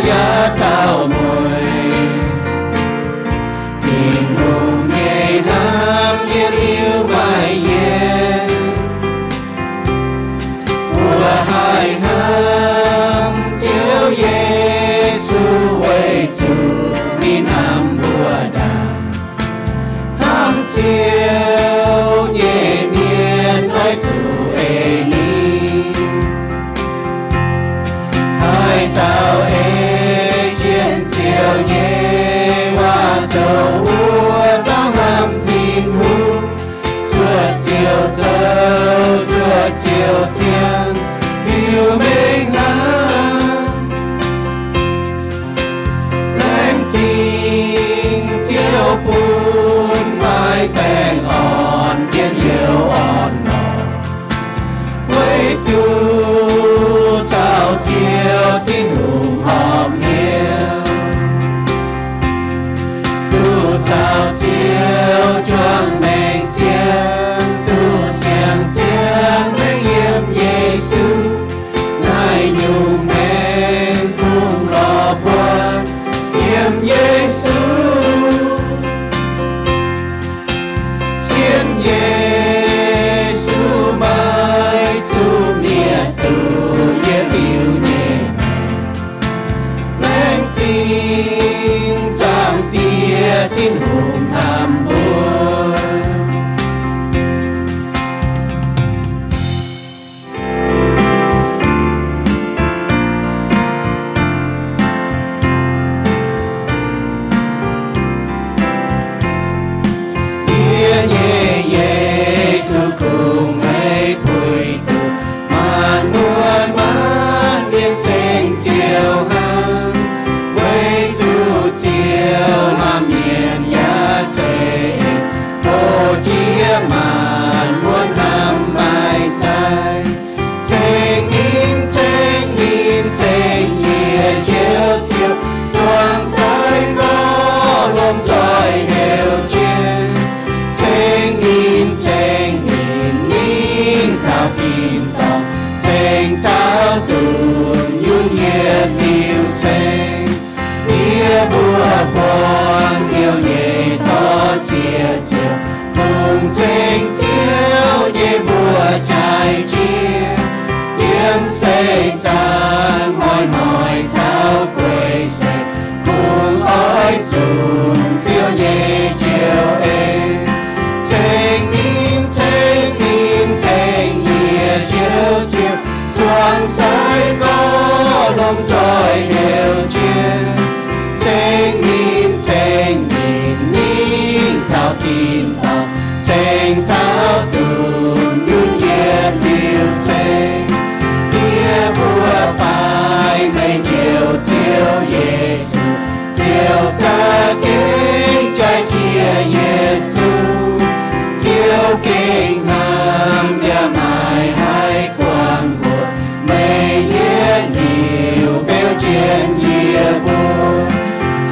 yaac taux mueiz. Tin-Hungh nyei hnamv yietc liuz maiv yienc, mbuo haih hnamv Ziouv Yesu weic zuqc ninh hnamv mbuo ndaangc. Hnamv Ziouv nyei mienh oix zuqc ei ninh. Haaix dauh ei jienv Ziouv nyei waac zoux wuov dauh hnamv Tin-Hungh, zuoqc Ziouv zoux, zuoqc Ziouv ziangh, liuz mengh hnamv. Laengz zingh Ziouv bun maaih baengh orn jienv youh orn-lorqc, weic duqv caux Ziouv Tin-Hungh horpc hnyouv, duqv caux Ziouv juangc maengc ziangh, duqv siang ziangh maengc yiem Yesu. Naaiv nyungc maengc kungx lorz buatc yiem Yesu. Sienx Yesu maiv zuqc mietc duqv yietc liuz nyei maengc. Laengz zingh Zaangc Diex Tin-Hungh hnamv mbuo. Diex nyei Yesu kungx meih puix duqv maanc muotc maanc mienh ceng Ziouv hnangv, weic zuqc Ziouv hnamv mienh yaac ceix, o, jiex maanc muotc hnamv maiv zaaic. Ceng ninh, ceng ninh, ceng yie Njoux Ziouv, zuangx sai gorx lomh nzoih heuc jienv. Ceng ninh, ceng ninh, ninh taux tin-dorngh, ceng taux dunx yunh yietc liuz ceng. Yie mbuo buangh hnyouv nyei dorh ziex ziouc kungx ceng Ziouv nyei mbuox jaaix jiex. Yiem seix zaangc hnoi-hnoi taux guei seix, kungx oix zunc Ziouv nyei njoux en. Ceng ninh, ceng ninh, ceng yie Njoux Ziouv, zuangx sai gorx lomh nzoih heuc jienv. Ceng ninh, ceng ninh, ninh taux tin-dorngh, ceng taux dunx yunh yietc liuz ceng. Yie mbuo baaix meih Njoux Ziouv Yesu, Ziouv za'gengh jaaix jiex yietc zungv. Ziouv gengh hnamv yaac maiv haih guangc mbuox meih yietc liuz beu jienv yie mbuo.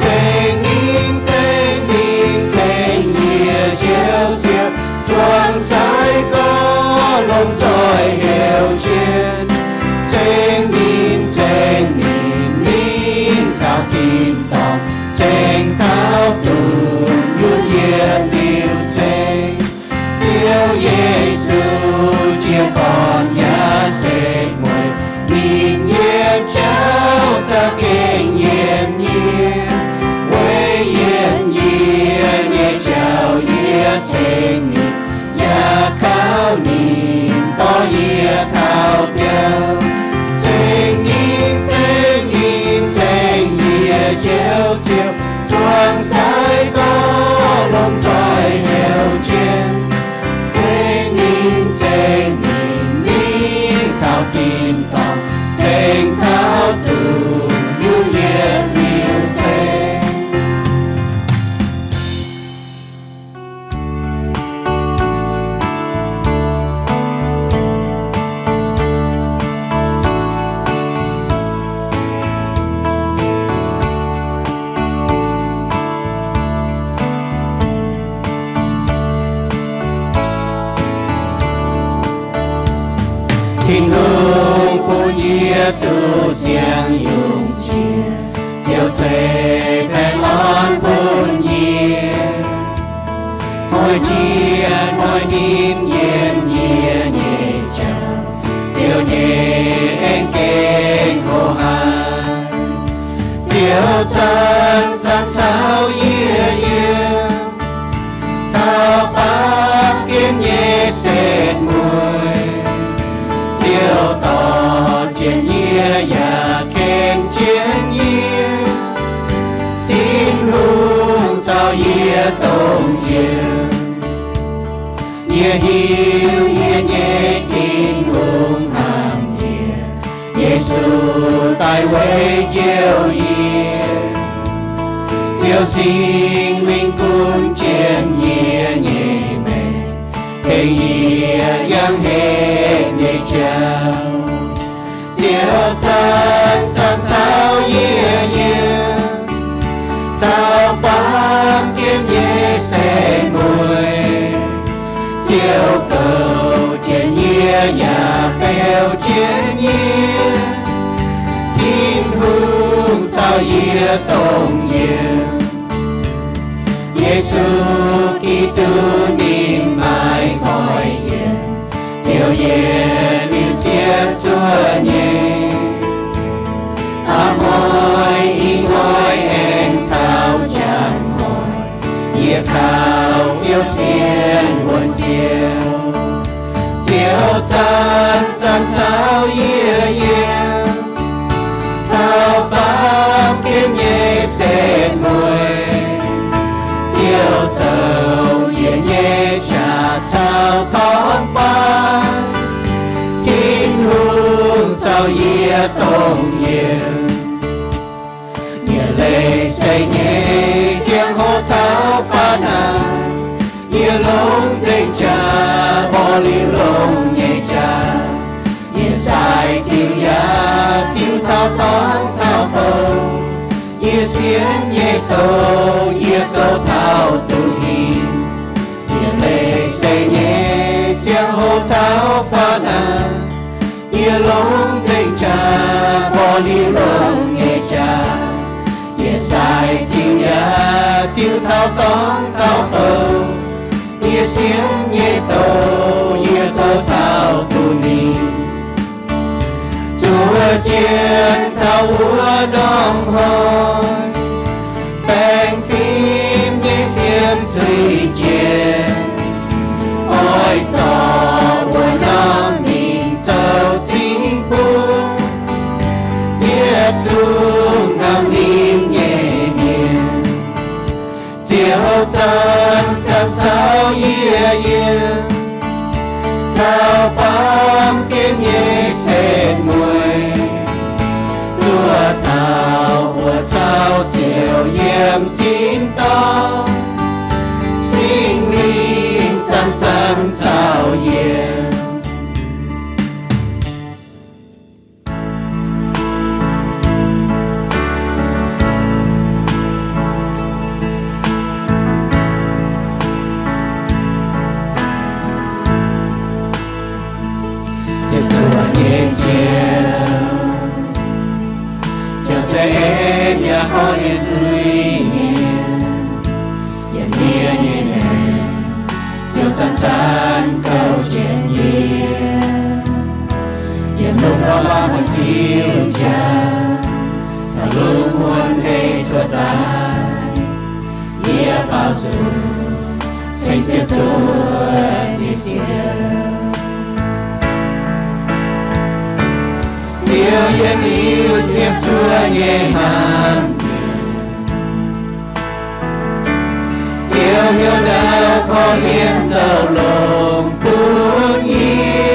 Ceng ninh, ceng ninh, ceng yie Njoux Ziouv, zuangx sai gorx lomh nzoih heuc jienv. Ceng ninh, ceng ninh, ninh taux tin-dorngh, ceng taux dunx yunh yietc liuz ceng. Ziouv Yesu jiez gorn yaac setv mueiz, ninh nyei jauv za'gengh yienc yie. Weic yienc yie nyei jauv yie ceng ninh, yaac kaux ninh dorh yie taux biauv. Ceng ninh, ceng ninh, ceng yie Njoux Ziouv, zuangx sai gorx lomh nzoih heuc jienv. Ceng ninh, ceng ninh, ninh taux tin-dorngh, ceng taux dunx yunh yietc liuz ceng. Tin-Hungh bun yie duqv siang-yungh jiex, Yie hnoi nimv yiem yie nyei jauv, Ziouv nyei aengx gengh hoqc haic. Ziouv zanc-zanc caux yie yiem, taux baamh gen nyei setv mueiz. Ziouv dorh jienv yie yaac ken jienv yie. Tin-Hungh caux yie dongh yiem. Yie hiuv yie nyei Tin-Hungh hnamv yie. Yesu daaih weic njoux yie. Ziouv Singx Lingh gunv jienv yie nyei maengc, tengx yie yangh henv nyei jauv. Ziouv zanc-zanc caux yie yiem, taux baamh gen nyei setv mueiz. Ziouv goux jienv yie yaac beu jienv yie. Tin-Hungh caux yie dongh yiem. Yesu Giduc ninh maiv goiv yiem, Ziouv yietc liuz ziepc zuoqv nyei. A'hnoi ih hnoi aengx taux njang hnoi, yie kaux Ziouv sienx wuonx Ziouv. Ziouv zanc-zanc caux yie yiem, taux baamh gen nyei setv mueiz. Ziouv zoux yie nyei qaqv caux torngv baav. Tin-Hungh caux yie dongh yiem. Yie leiz se nyei ziangh hoc taux faanv naaic, yie longc nzengc jaax, mborqv liuz longx nyei jaax. Yie sai tiux yaac tiux taux dorngx taux douz. Yie sienx nyei douz, yie goux taux duqv hingh. Yie leiz se nyei ziangh hoc taux faanv naaic, yie longc nzengc jaax, mborqv liuz longx nyei jaax. Yie sai tiux yaac tiux taux dorngx taux douz. Yie sienx nyei douz, yie goux taux duqv ningh. Zuov jienv taux wuov norm hnoi, baengh fim nyei siemv zuiz jiex, oix zorc wuov norm mingh zoux cingv bung yietc zungv hnamv ninh nyei mienh. Ziouv zanc-zanc caux yie yiem, taux baamh gen nyei setv mueiz, zuov taux mbuo caux Ziouv yiem tin-dorngh, Singx Lingh zanc-zanc caux yie. Ziepc zuoqv nyei Ziouv, Ziouv ceix en yaac gorngv en zuiz nyei. Yiem yie nyei maengc, Ziouv zanc-zanc kouv jienv yie. Yiem lungh ndorm hlaax muonz ziux jaax, taux lungh muonz hei cuotv daaih, yie baaux nzung ceng ziepc zuoqv nyei Ziouv. Ziouv yiem liuz ziepc zuoqv nyei hnamv mienh. Ziouv hnyouv ndau korv-lienh zoux longx bun yie.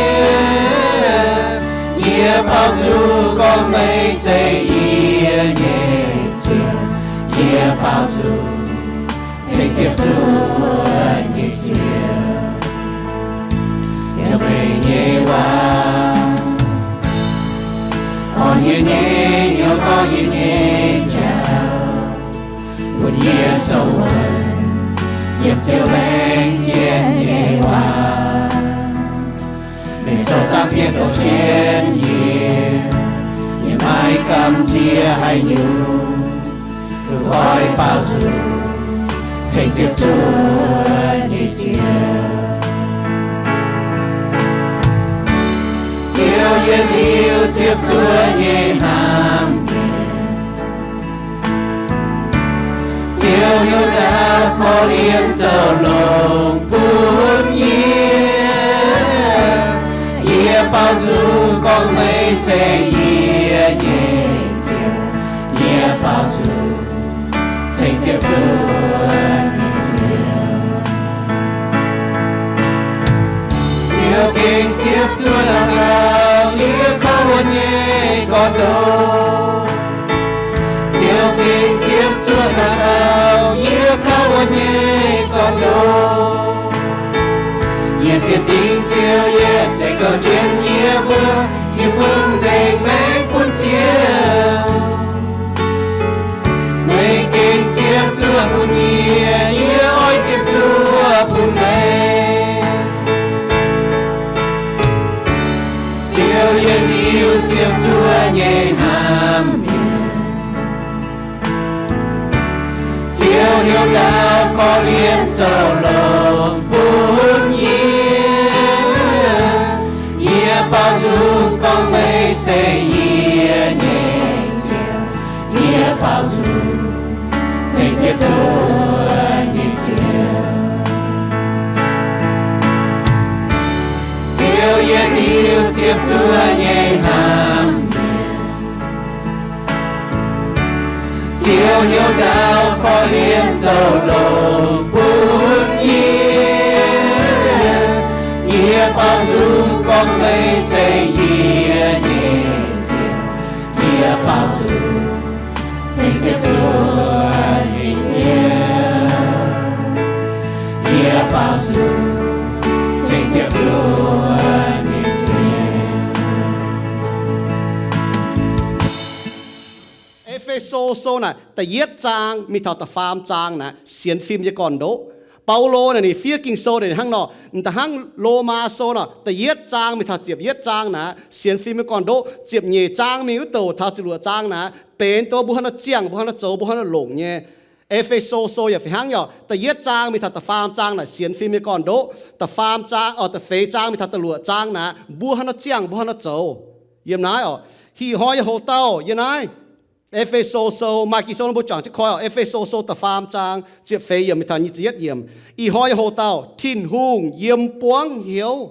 Yie baaux nzung gorngv meih se yie nyei Ziouv. Yie baaux nzung ceng ziepc zuoqv nyei Ziouv. Ziouv, meih nyei waac orn yie nyei hnyouv, dorh yie nyei njaaux, bun yie sou wuonc yiem Ziouv laengz jienv nyei waac. Meih zoux zaangc Mienh dorh jienv yie, yie maiv gamh nziex haaix nyungc. Oix baaux nzung ceng ziepc zuoqv nyei Ziouv, Ziouv yietc liuz ziepc zuoqv nyei hnamv mienh. Ziouv hnyouv ndaauv korv-lienh zoux longx bun yie. Yie baaux nzung gorngv meih se yie nyei Ziouv. Yie baaux nzung cingx ziepc zuoqv nyei Ziouv. Ziouv gengh ziepc zuoqv daux gaux yie kouv wuonx nyei gorn-ndoqv. Ziouv gengh ziepc zuoqv daux gaux yie kouv wuonx nyei gorn-ndoqv. Yie sienx dingc Ziouv yietc seix gauh jienv yie mbuo, yie fungx nzengc maengc bun Ziouv. Meih gengh ziepc zuoqv bun yie, yie oix ziepc zuoqv bun meih. Ziouv yietc liuz ziepc zuoqv nyei hnamv mienh. Ziouv hnyouv ndaauv korv-lienh zoux longx bun yie. Yie baaux nzung gorngv meih se yie nyei Ziouv. Yie baaux nzung cingx ziepc zuoqv nyei Ziouv. Ziouv yietc liuz ziepc zuoqv nyei hnamv mienh. Ziouv hnyouv ndaauv korv-lienh zoux longx bun yie. Yie baaux nzung gorngv meih se yie nyei Ziouv. Yie baaux nzung cingx ziepc zuoqv nyei Ziouv. Yie baaux nzung cingx ziepc zuoqv nyei Ziouv. E^fe^so sou naaic da'yietv zaang mingh taux da'faam zaang naaic sienx fim nyei gorn-ndoqv. Baulo naaic ninh fiev Ging-Sou naaic ninh hnangv nor, m'daaih hnangv Lomaa sou nor, da'yietv zaang mingh taux ziepc yietv zaang naaic sienx fim nyei gorn-ndoqv. Ziepc nyeic zaang mingh wuov douc taux ziepc luoqc zaang naaic benx dongh mbuo hnangv nor ziangh, mbuo hnangv nor zoux, mbuo hnangv nor longc nyei. E^fe^so sou yaac fih hnangv, yaac da'yietv zaang mingh taux da'faam zaang naaic sienx fim nyei gorn-ndoqv. Da'faam zaang, orqc, da'feix zaang mingh taux da'luoqc zaang naaic mbuo hnangv nor ziangh, mbuo hnangv nor zoux. Yiem naaiv orqc, ih hnoi nyei hoc-dauh yiem naaiv E^fe^so sou, maaih Ging-Sou nor mbuo juangc jienv koi orqc. E^fe^so sou da'faam zaang ziepc feix yiemc mingh taux nyic ziepc yietv yiemc. Ih hnoi nyei hoc-dauh, Tin-Hungh yiem buangv hnyouv.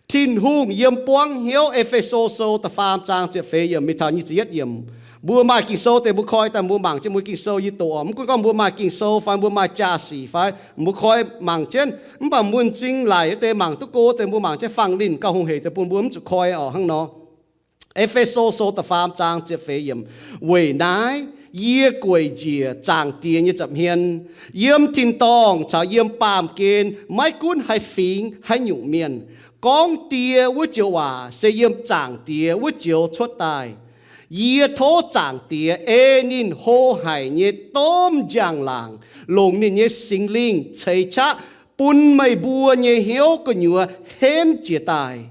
Tin-Hungh yiem buangv hnyouv. E^fe^so sou da'faam zaang ziepc feix yiemc mingh taux nyic ziepc yietv yiemc. Mbuo maaih Ging-Sou deix mbuo koi daaih mbuo mangc jienv mbuo Ging-Sou yie doqc orqc. Mv gunv gorngv mbuo maaih Ging-Sou fai mbuo maaih jaa-sic fai, mbuo koi mangc jienv. Mv baac mbuo m'zing laic wuov deix mangc duqv go deix mbuo mangc jienv fangx linh gauh hungh heic deix bun mbuo mv zuqc koi orqc hnangv nor. E^fe^so sou da'faam zaang ziepc feix yiemc. Weic naaiv yie gueic njiec Zaangc Diex nyei nza'hmien, yiem tin-dorngh caux yiem baamh gen maiv gunv haaix fingx haaix nyungc mienh, gorngv Die wuov joux waac se yiem Zaangc Diex wuov joux cuotv daaih. Yie tov Zaangc Diex ei ninh hlo haic nyei domh njang-laangc longc ninh nyei Singx Lingh ceix qaqv bun meih mbuo nyei hnyouv gu'nyuoz henv jiez daaih.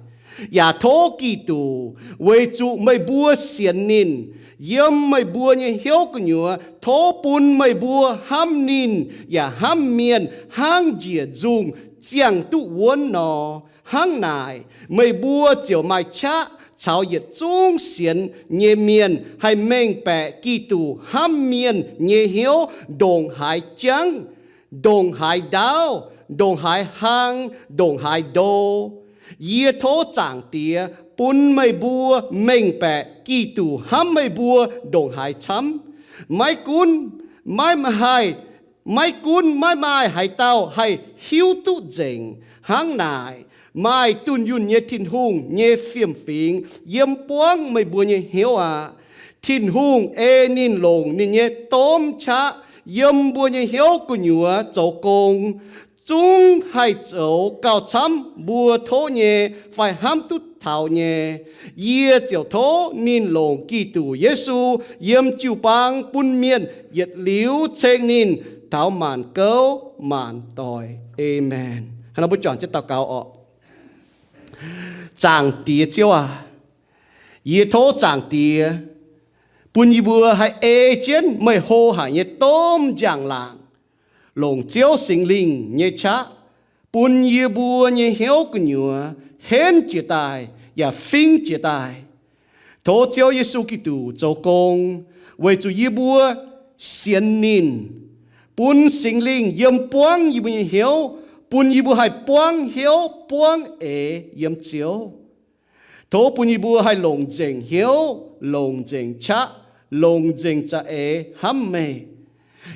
Yaac tov Giduc, weic zuqc meih mbuo sienx ninh, yiem meih mbuo nyei hnyouv gu'nyuoz tov bun meih mbuo hnamv ninh yaac hnamv mienh hnangv njiec nzungh ziangh duqv wuonv nor. Hnangv naaic, meih mbuo ziouc maaih qaqv caux yietc zungv sienx nyei mienh haih mengh baeqc Giduc hnamv mienh nyei hnyouv ndongc haaix jangv, ndongc haaix ndaauv, ndongc haaix hlang, ndongc haaix ndo. Yie tov Zaangc Diex bun meih mbuo mengh baeqc Giduc hnamv meih mbuo ndongc haaix camv. Maiv gunv maiv haih, maiv gunv maiv maaih haaix dauh haih hiuv duqv nzengc. Hnangv naaic, maaih dunh yunh nyei Tin-Hungh nyei fiem-fingx yiem buangv meih mbuo nyei hnyouv aqv. Tin-Hungh ei ninh longc ninh nyei domh qaqv yiem mbuo nyei hnyouv gu'nyuoz zoux gong, zungv haih zoux gauh camv mbuo tov nyei fai hnamv duqv taux nyei. Yie ziouc tov ninh longc Giduc Yesu yiem jiu-baang bun mienh yietc liuz ceng ninh taux maanc gouv maanc doic. Aamen. Hnangv naaiv mbuo juangc jienv daux gaux orqc. Zaangc Diex Ziouv aac, yie tov Zaangc Diex bun yie mbuo haih ei jienv meih hlo haic nyei domh njang-laangc, longc Ziouv Singx Lingh nyei qaqv bun yie mbuo nyei hnyouv gu'nyuoz henv jiez daaih yaac fingv jiez daaih. Tov Ziouv Yesu Giduc zoux gong weic zuqc yie mbuo sienx ninh, bun Singx Lingh yiem buangv yie mbuo nyei hnyouv, bun yie mbuo haih buangv hnyouv buangv eix yiem Ziouv. Tov bun yie mbuo haih longc nzengc hnyouv, longc nzengc qaqv, longc nzengc za'eix hnamv meih,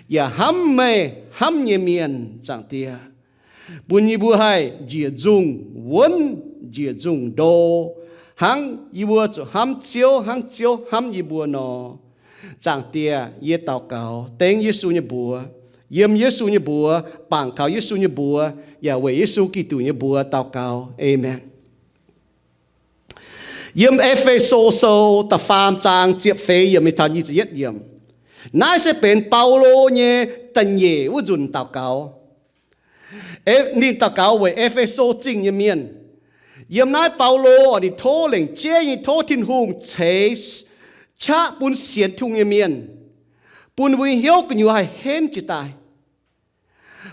yaac hnamv meih hnamv nyei mienh, Zaangc Diex. Bun yie mbuo haih njiec nzungh wuonv, njiec nzungh ndo, hnangv yie mbuo zuqc hnamv Ziouv, hnangv Ziouv hnamv yie mbuo nor. Zaangc Diex, yie daux gaux dengv Yesu nyei mbuox, yiem Yesu nyei mbuox, bangc kaux Yesu nyei mbuox, yaac weic Yesu Giduc nyei mbuox daux gaux. Aamen. Yiem E^fe^so Sou da'faam zaang ziepc feix yiemc mingh taux nyic ziepc yietv yiemc. Naaiv se benx Baulo nyei da'nyeic wuov nzunc daux gaux. E, ninh daux gaux weic E^fe^so Zingh nyei mienh. Yiem naaiv Baulo oc, ninh tov lengc jeiv nyei tov Tin-Hungh ceix qaqv bun sienx Tin-Hungh nyei mienh, bun mbuo nyei hnyouv gu'nyuoz haih henv jiez daaih.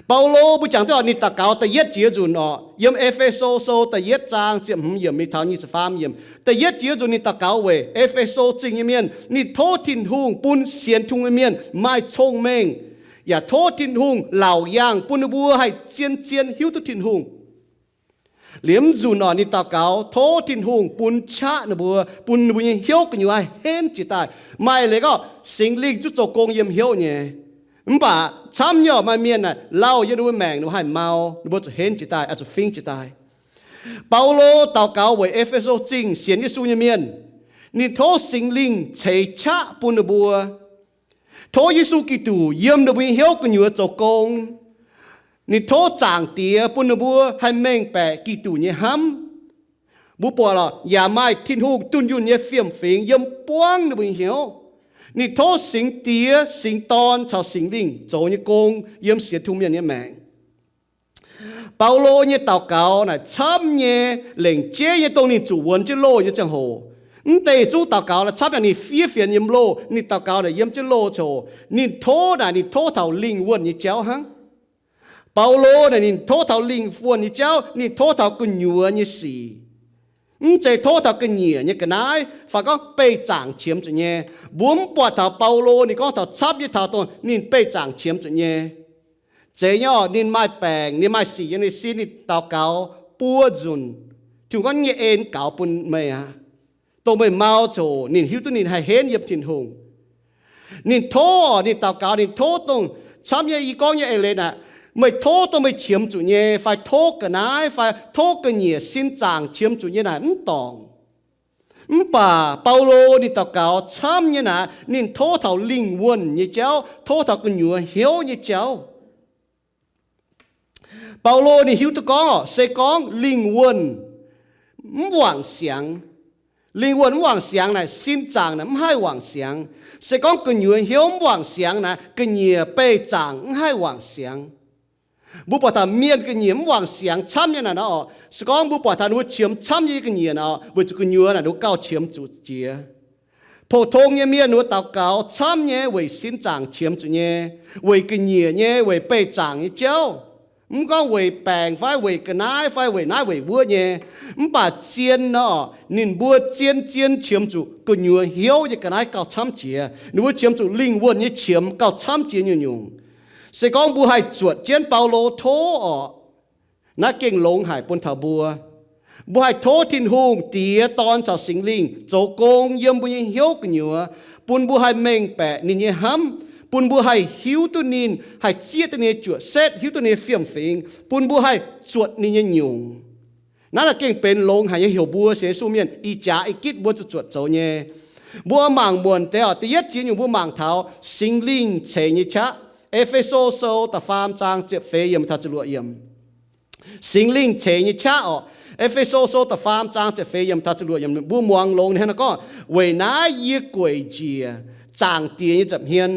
Baulo mbuo jangx duqv oc, ninh daux gaux da'yietv jiex nzunc oc, yiem E^fe^so Sou da'yietv zaang ziepc hmz yiemc mingh taux nyic ziepc faam yiemc. Da'yietv jiex nzunc ninh daux gaux weic E^fe^so Zingh nyei mienh. Ninh tov Tin-Hungh bun sienx Tin-Hungh nyei mienh maaih cong-mengh, yaac tov Tin-Hungh laauc yaangh bun ninh mbuo haih zien-zien hiuv duqv Tin-Hungh. Liemh nzunc oc, ninh daux gaux tov Tin-Hungh bun qaqv ninh mbuo, bun ninh mbuo nyei hnyouv gu'nyuoz haih henv jiez daaih. Maaih leiz gorngv Singx Lingh zungv zoux gong yiem hnyouv nyei. Mv baac camv nyei oc, maaih mienh naaic lauh yiem ninh mbuo maengc, ninh mbuo haih mau, ninh mbuo zuqc henv jiez daaih, zuqc fingv jiez daaih. Baulo daux gaux weic E^fe^so Zingh sienx Yesu nyei mienh. Ninh tov Singx Lingh ceix qaqv bun ninh mbuo. Tov Yesu Giduc yiem ninh mbuo nyei hnyouv gu'nyuoz zoux gong. Ninh tov Zaangc Diex bun ninh mbuo haih mengh baeqc Giduc nyei hnamv. Mbuo buatc lorqc, yaac maaih Tin-Hungh dunh yunh nyei fiem-fingx yiem buangv ninh mbuo nyei hnyouv. Ninh tov Singx Diex, Singx Dorn caux Singx Lingh zoux nyei gong yiem sienx Tin-Hungh mienh nyei maengc. Baulo nyei daux gaux naaic camv nyei, lengc jeiv nyei dongh ninh zuqc wuonx jienv loh nyei ziangh hoc. Mv deix zungv daux gaux naaic camv nyei, ninh fiev fienx yiem loh, ninh daux gaux naaic yiem jienv loh ziangh hoc. Ninh tov naaic, ninh tov taux lingh wuonh nyei jauv hnangv. Baulo naaic ninh tov taux lingh wuonh nyei jauv, ninh tov taux gu'nyuoz nyei sic. Mv zeiz tov taux ga'nyiec nyei ga'naaiv fai gorngv beih zaangc qiemx zuqc nyei. Mbuo mv buatc taux Baulo ninh gorngv taux camv nyei taux dongh ninh beih zaangc qiemx zuqc nyei. Zeiz nyei oc, ninh maaih baengc, ninh maaih sic yiem ninh sin, ninh daux gaux buo nzunc, Tin-Hungh gorngv, nyei en gaux bun meih aqv, dongh meih mau ziouc ninh hiuv duqv ninh haih henv yiem Tin-Hungh. Ninh tov, ninh daux gaux, ninh tov dongh camv nyei, yie gorngv nyei eix leiz naaic, meih tov dongh meih qiemx zuqc nyei fai tov ga'naaiv fai tov ga'nyiec sin zaangc qiemx zuqc nyei naaic mv dorngc. Mv baac Baulo ninh daux gaux camv nyei naaic, ninh tov taux lingh wuonh nyei jauv, tov taux gu'nyuoz hnyouv nyei jauv. Baulo ninh hiuv duqv gorngv oc, se gorngv lingh wuonh mv wangc siangx, lingh wuonh mv wangc siangx naaic sin zaangc naaic mv haih wangc siangx. Se gorngv gu'nyuoz hnyouv mv wangc siangx naaic ga'nyiec beih zaangc mv haih wangc siangx. Mbuo buatc taux mienh ga'nyiec mv wangc siangx camv nyei naaic nor oc, se gorngv mbuo buatc taux ninh mbuo qiemx camv nyei ga'nyiec nor, weic zuqc gu'nyuoz naaic ninh mbuo gauh qiemx zuqc jiex. Pou-tong nyei mienh ninh mbuo daux gaux camv nyei weic sin zaangc qiemx zuqc nyei, weic ga'nyiec nyei, weic beih zaangc nyei jauv. Mv gorngv weic baengc fai weic ga'naaiv fai weic naaiv weic wuov nyei. Mv baac zien nor, ninh mbuo zien-zien qiemx zuqc gu'nyuoz hnyouv nyei ga'naaiv gauh camv jiex. Ninh mbuo qiemx zuqc lingh wuonh nyei qiemx gauh camv jiex nyungc-nyungc. Se gorngv mbuo haih zuotc jienv Baulo tov oc, naaiv gengh longx haic bun taux mbuo. Mbuo haih tov Tin-Hungh Diex, Dorn caux Singx Lingh zoux gong yiem mbuo nyei hnyouv gu'nyuoz, bun mbuo haih mengh baeqc ninh nyei hnamv, bun mbuo haih hiuv duqv ninh, haih zieqv duqv ninh nyei juoqc setv, hiuv duqv ninh nyei fiem-fingx, bun mbuo haih zuotc ninh nyei nyungc. Naaiv naaic gengh benx longx haic nyei heuc mbuo sienx Yesu mienh ih jaax ih gitv mbuo zuqc zuotc zoux nyei. Mbuo mangc muonc deix oc, da'yietv jiex nyungc mbuo mangc taux Singx Lingh ceix nyei qaqv. E^fe^so Sou da'faam zaang ziepc feix yiemc taux ziepc luoqc yiemc. Singx Lingh ceix nyei qaqv oc. E^fe^so Sou da'faam zaang ziepc feix yiemc taux ziepc luoqc yiemc, mbuo muangx longx hnangv naaiv gorngv, weic naaiv yie gueic njiec Zaangc Diex nyei nza'hmien,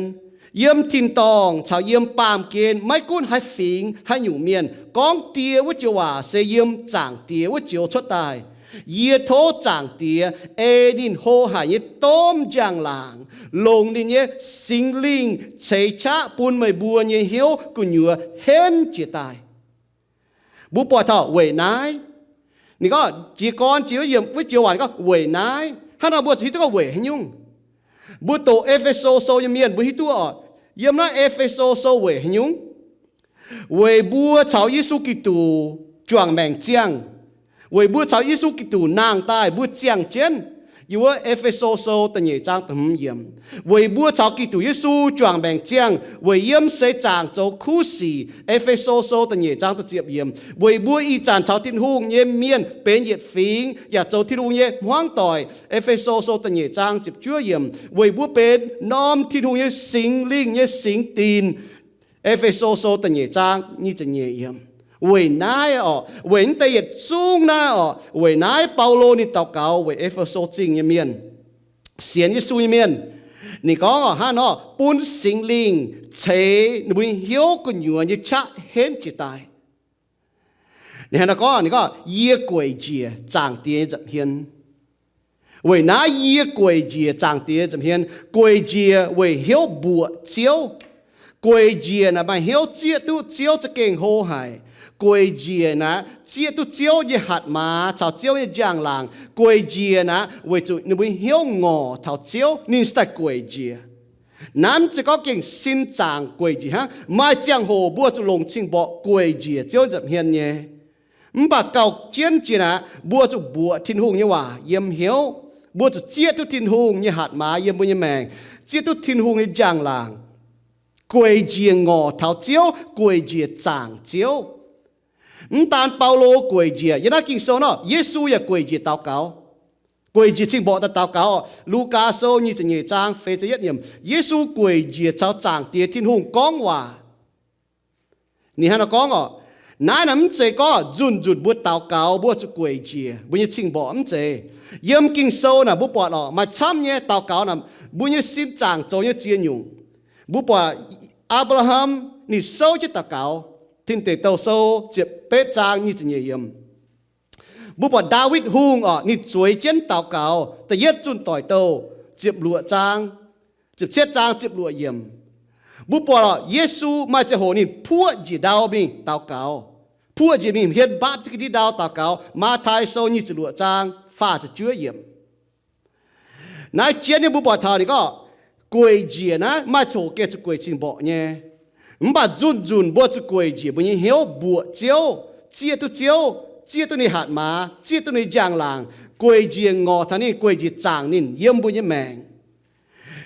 yiem tin-dorngh caux yiem baamh gen, maiv gunv haaix fingx haaix nyungc mienh, gorngv Die wuov joux waac se yiem Zaangc Diex wuov joux cuotv daaih. Yie tov Zaangc Diex ei ninh hlo haic nyei domh njang-laangc, longc ninh nyei Singx Lingh ceix qaqv bun meih mbuo nyei hnyouv gu'nyuoz henv jiez daaih. Mbuo buatc taux weic naaiv, ninh gorngv jiez gorn jiex wuov joux waac ninh gorngv weic naaiv. Hnangv nor mbuo zuqc hiuv duqv gorngv weic haaix nyungc. Mbuo doqc E^fe^so Sou nyei mienh mbuo hiuv duqv oc, yiem naaiv E^fe^so Sou weic haaix nyungc? Weic mbuo caux Yesu Giduc juangc maengc ziangh. Weic mbuo caux Yesu Giduc nangh daaih mbuo ziangh jienv. Yiem wuov E^fe^so Sou da'nyeic zaang da'hmz yiemc, weic mbuo caux Giduc Yesu juangc maengc ziangh weic yiem seix zaangc zoux kuv sic. E^fe^so Sou da'nyeic zaang da'ziepc yiemc, weic mbuo ih zanc taux Tin-Hungh nyei mienh benx yietc fingx yaac zoux Tin-Hungh nyei hmuangv doic. E^fe^so Sou da'nyeic zaang ziepc juov yiemc, weic mbuo benx norm Tin-Hungh nyei Singx Lingh nyei singx dinc. E^fe^so Sou da'nyeic zaang nyic ziepc nyeic yiemc. Weic naaiv oc, weic naaiv deix yietc zungv naaiv oc, weic naaiv Baulo ninh daux gaux weic E^fe^so Zingh nyei mienh, sienx Yesu nyei mienh. Ninh gorngv oc, hnangv nor bun Singx Lingh ceix ninh mbuo nyei hnyouv gu'nyuoz nyei qaqv henv jiez daaih. Ninh hnangv nor gorngv, ninh gorngv, yie gueic njiec Zaangc Diex nyei nza'hmien. Weic naaiv yie gueic njiec Zaangc Diex nza'hmien, gueic njiec weic hnyouv mbuoqc Ziouv. Gueic njiec naaic maaih hnyouv zieqv duqv Ziouv za'gengh hlo haic. Gueic njiec naaic zieqv duqv Ziouv nyei hatc maaz caux Ziouv nyei njang-laangc. Gueic njiec naaic weic zuqc ninh mbuo hnyouv ngorc taux Ziouv ninh se daaih gueic njiec. Naaiv mv zeiz gorngv gengh sin zaangc gueic njiec hnangv. Maaih ziangh hoc mbuo zuqc longc cing-mborqc gueic njiec Ziouv nza'hmien nyei. Mv baac gauh jienv jiex naaic mbuo zuqc mbuoqc Tin-Hungh nyei waac yiem hnyouv. Mbuo zuqc zieqv duqv Tin-Hungh nyei hatc maaz yiem mbuo nyei maengc, zieqv duqv Tin-Hungh nyei njang-laangc, gueic njiec ngorc taux Ziouv, gueic njiec zaangc Ziouv. Mv daan Baulo gueic njiec, yiem naaiv Ging-Sou nor, Yesu yaac gueic njiec daux gaux, gueic njiec cing-mborqc daaih daux gaux. Lugaa Sou nyic ziepc nyeic zaang feix ziepc yietv yiemc, Yesu gueic njiec caux Zaangc Diex Tin-Hungh gorngv waac. Ninh hnangv nor gorngv oc, naaiv naaic mv zeiz gorngv nzunc nzunc mbuo daux gaux mbuo zuqc gueic njiec mbuo nyei cing-mborqc, mv zeiz. Yiem Ging-Sou naaic mbuo buatc oc, maaih camv nyei daux gaux naaic mbuo nyei sin zaangc zoux nyei ziex nyungc. Mbuo buatc Apc^laa^ham ninh souv jienv daux gaux, Tin Deic Douh Sou ziepc betv zaang nyic ziepc nyeic yiemc. Mbuo buatc Ndaawitv Hungh oc, ninh zueiz jienv daux gaux, da'yietv Zunh Doic Douh ziepc luoqc zaang, ziepc cietv zaang ziepc luoqc yiemc. Mbuo buatc oc, Yesu maaih ziangh hoc ninh puoqv njiec ndau mingh daux gaux, puoqv njiec mingh hmien mbaatv zieqv ga'ndiev ndau daux gaux. Matv^tai Sou nyic ziepc luoqc zaang faah ziepc juov yiemc. Naaiv jienv nyei mbuo buatc taux ninh gorngv gueic njiec naaiv maaih coc gengh zuqc gueic cing-mborqc nyei. Mv baac nzunc nzunc mbuo zuqc gueic njiec mbuo nyei hnyouv mbuoqc Ziouv, zieqv duqv Ziouv, zieqv duqv ninh hatc maaz, zieqv duqv ninh njang-laangc, gueic njiec ngorc taux ninh, gueic njiec zaangc ninh yiem mbuo nyei maengc.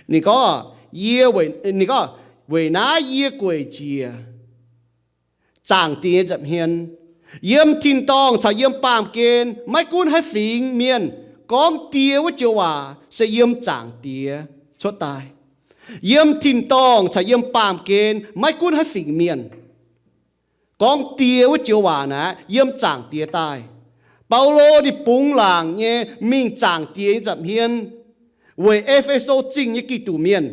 Ninh gorngv, yie, ninh gorngv, weic naaiv yie gueic njiec Zaangc Diex nyei nza'hmien. Yiem tin-dorngh caux yiem baamh gen, maiv gunv haaix fingx mienh, gorngv Die wuov joux waac se yiem Zaangc Diex cuotv daaih. Yiem tin-dorngh caux yiem baamh gen, maiv gunv haaix fingx mienh, gorngv Die wuov joux waac naaic yiem Zaangc Diex daaih. Baulo ninh bungx laangc nyei mingh Zaangc Diex nyei nza'hmien weic E^fe^so Zingh nyei Giduc Mienh.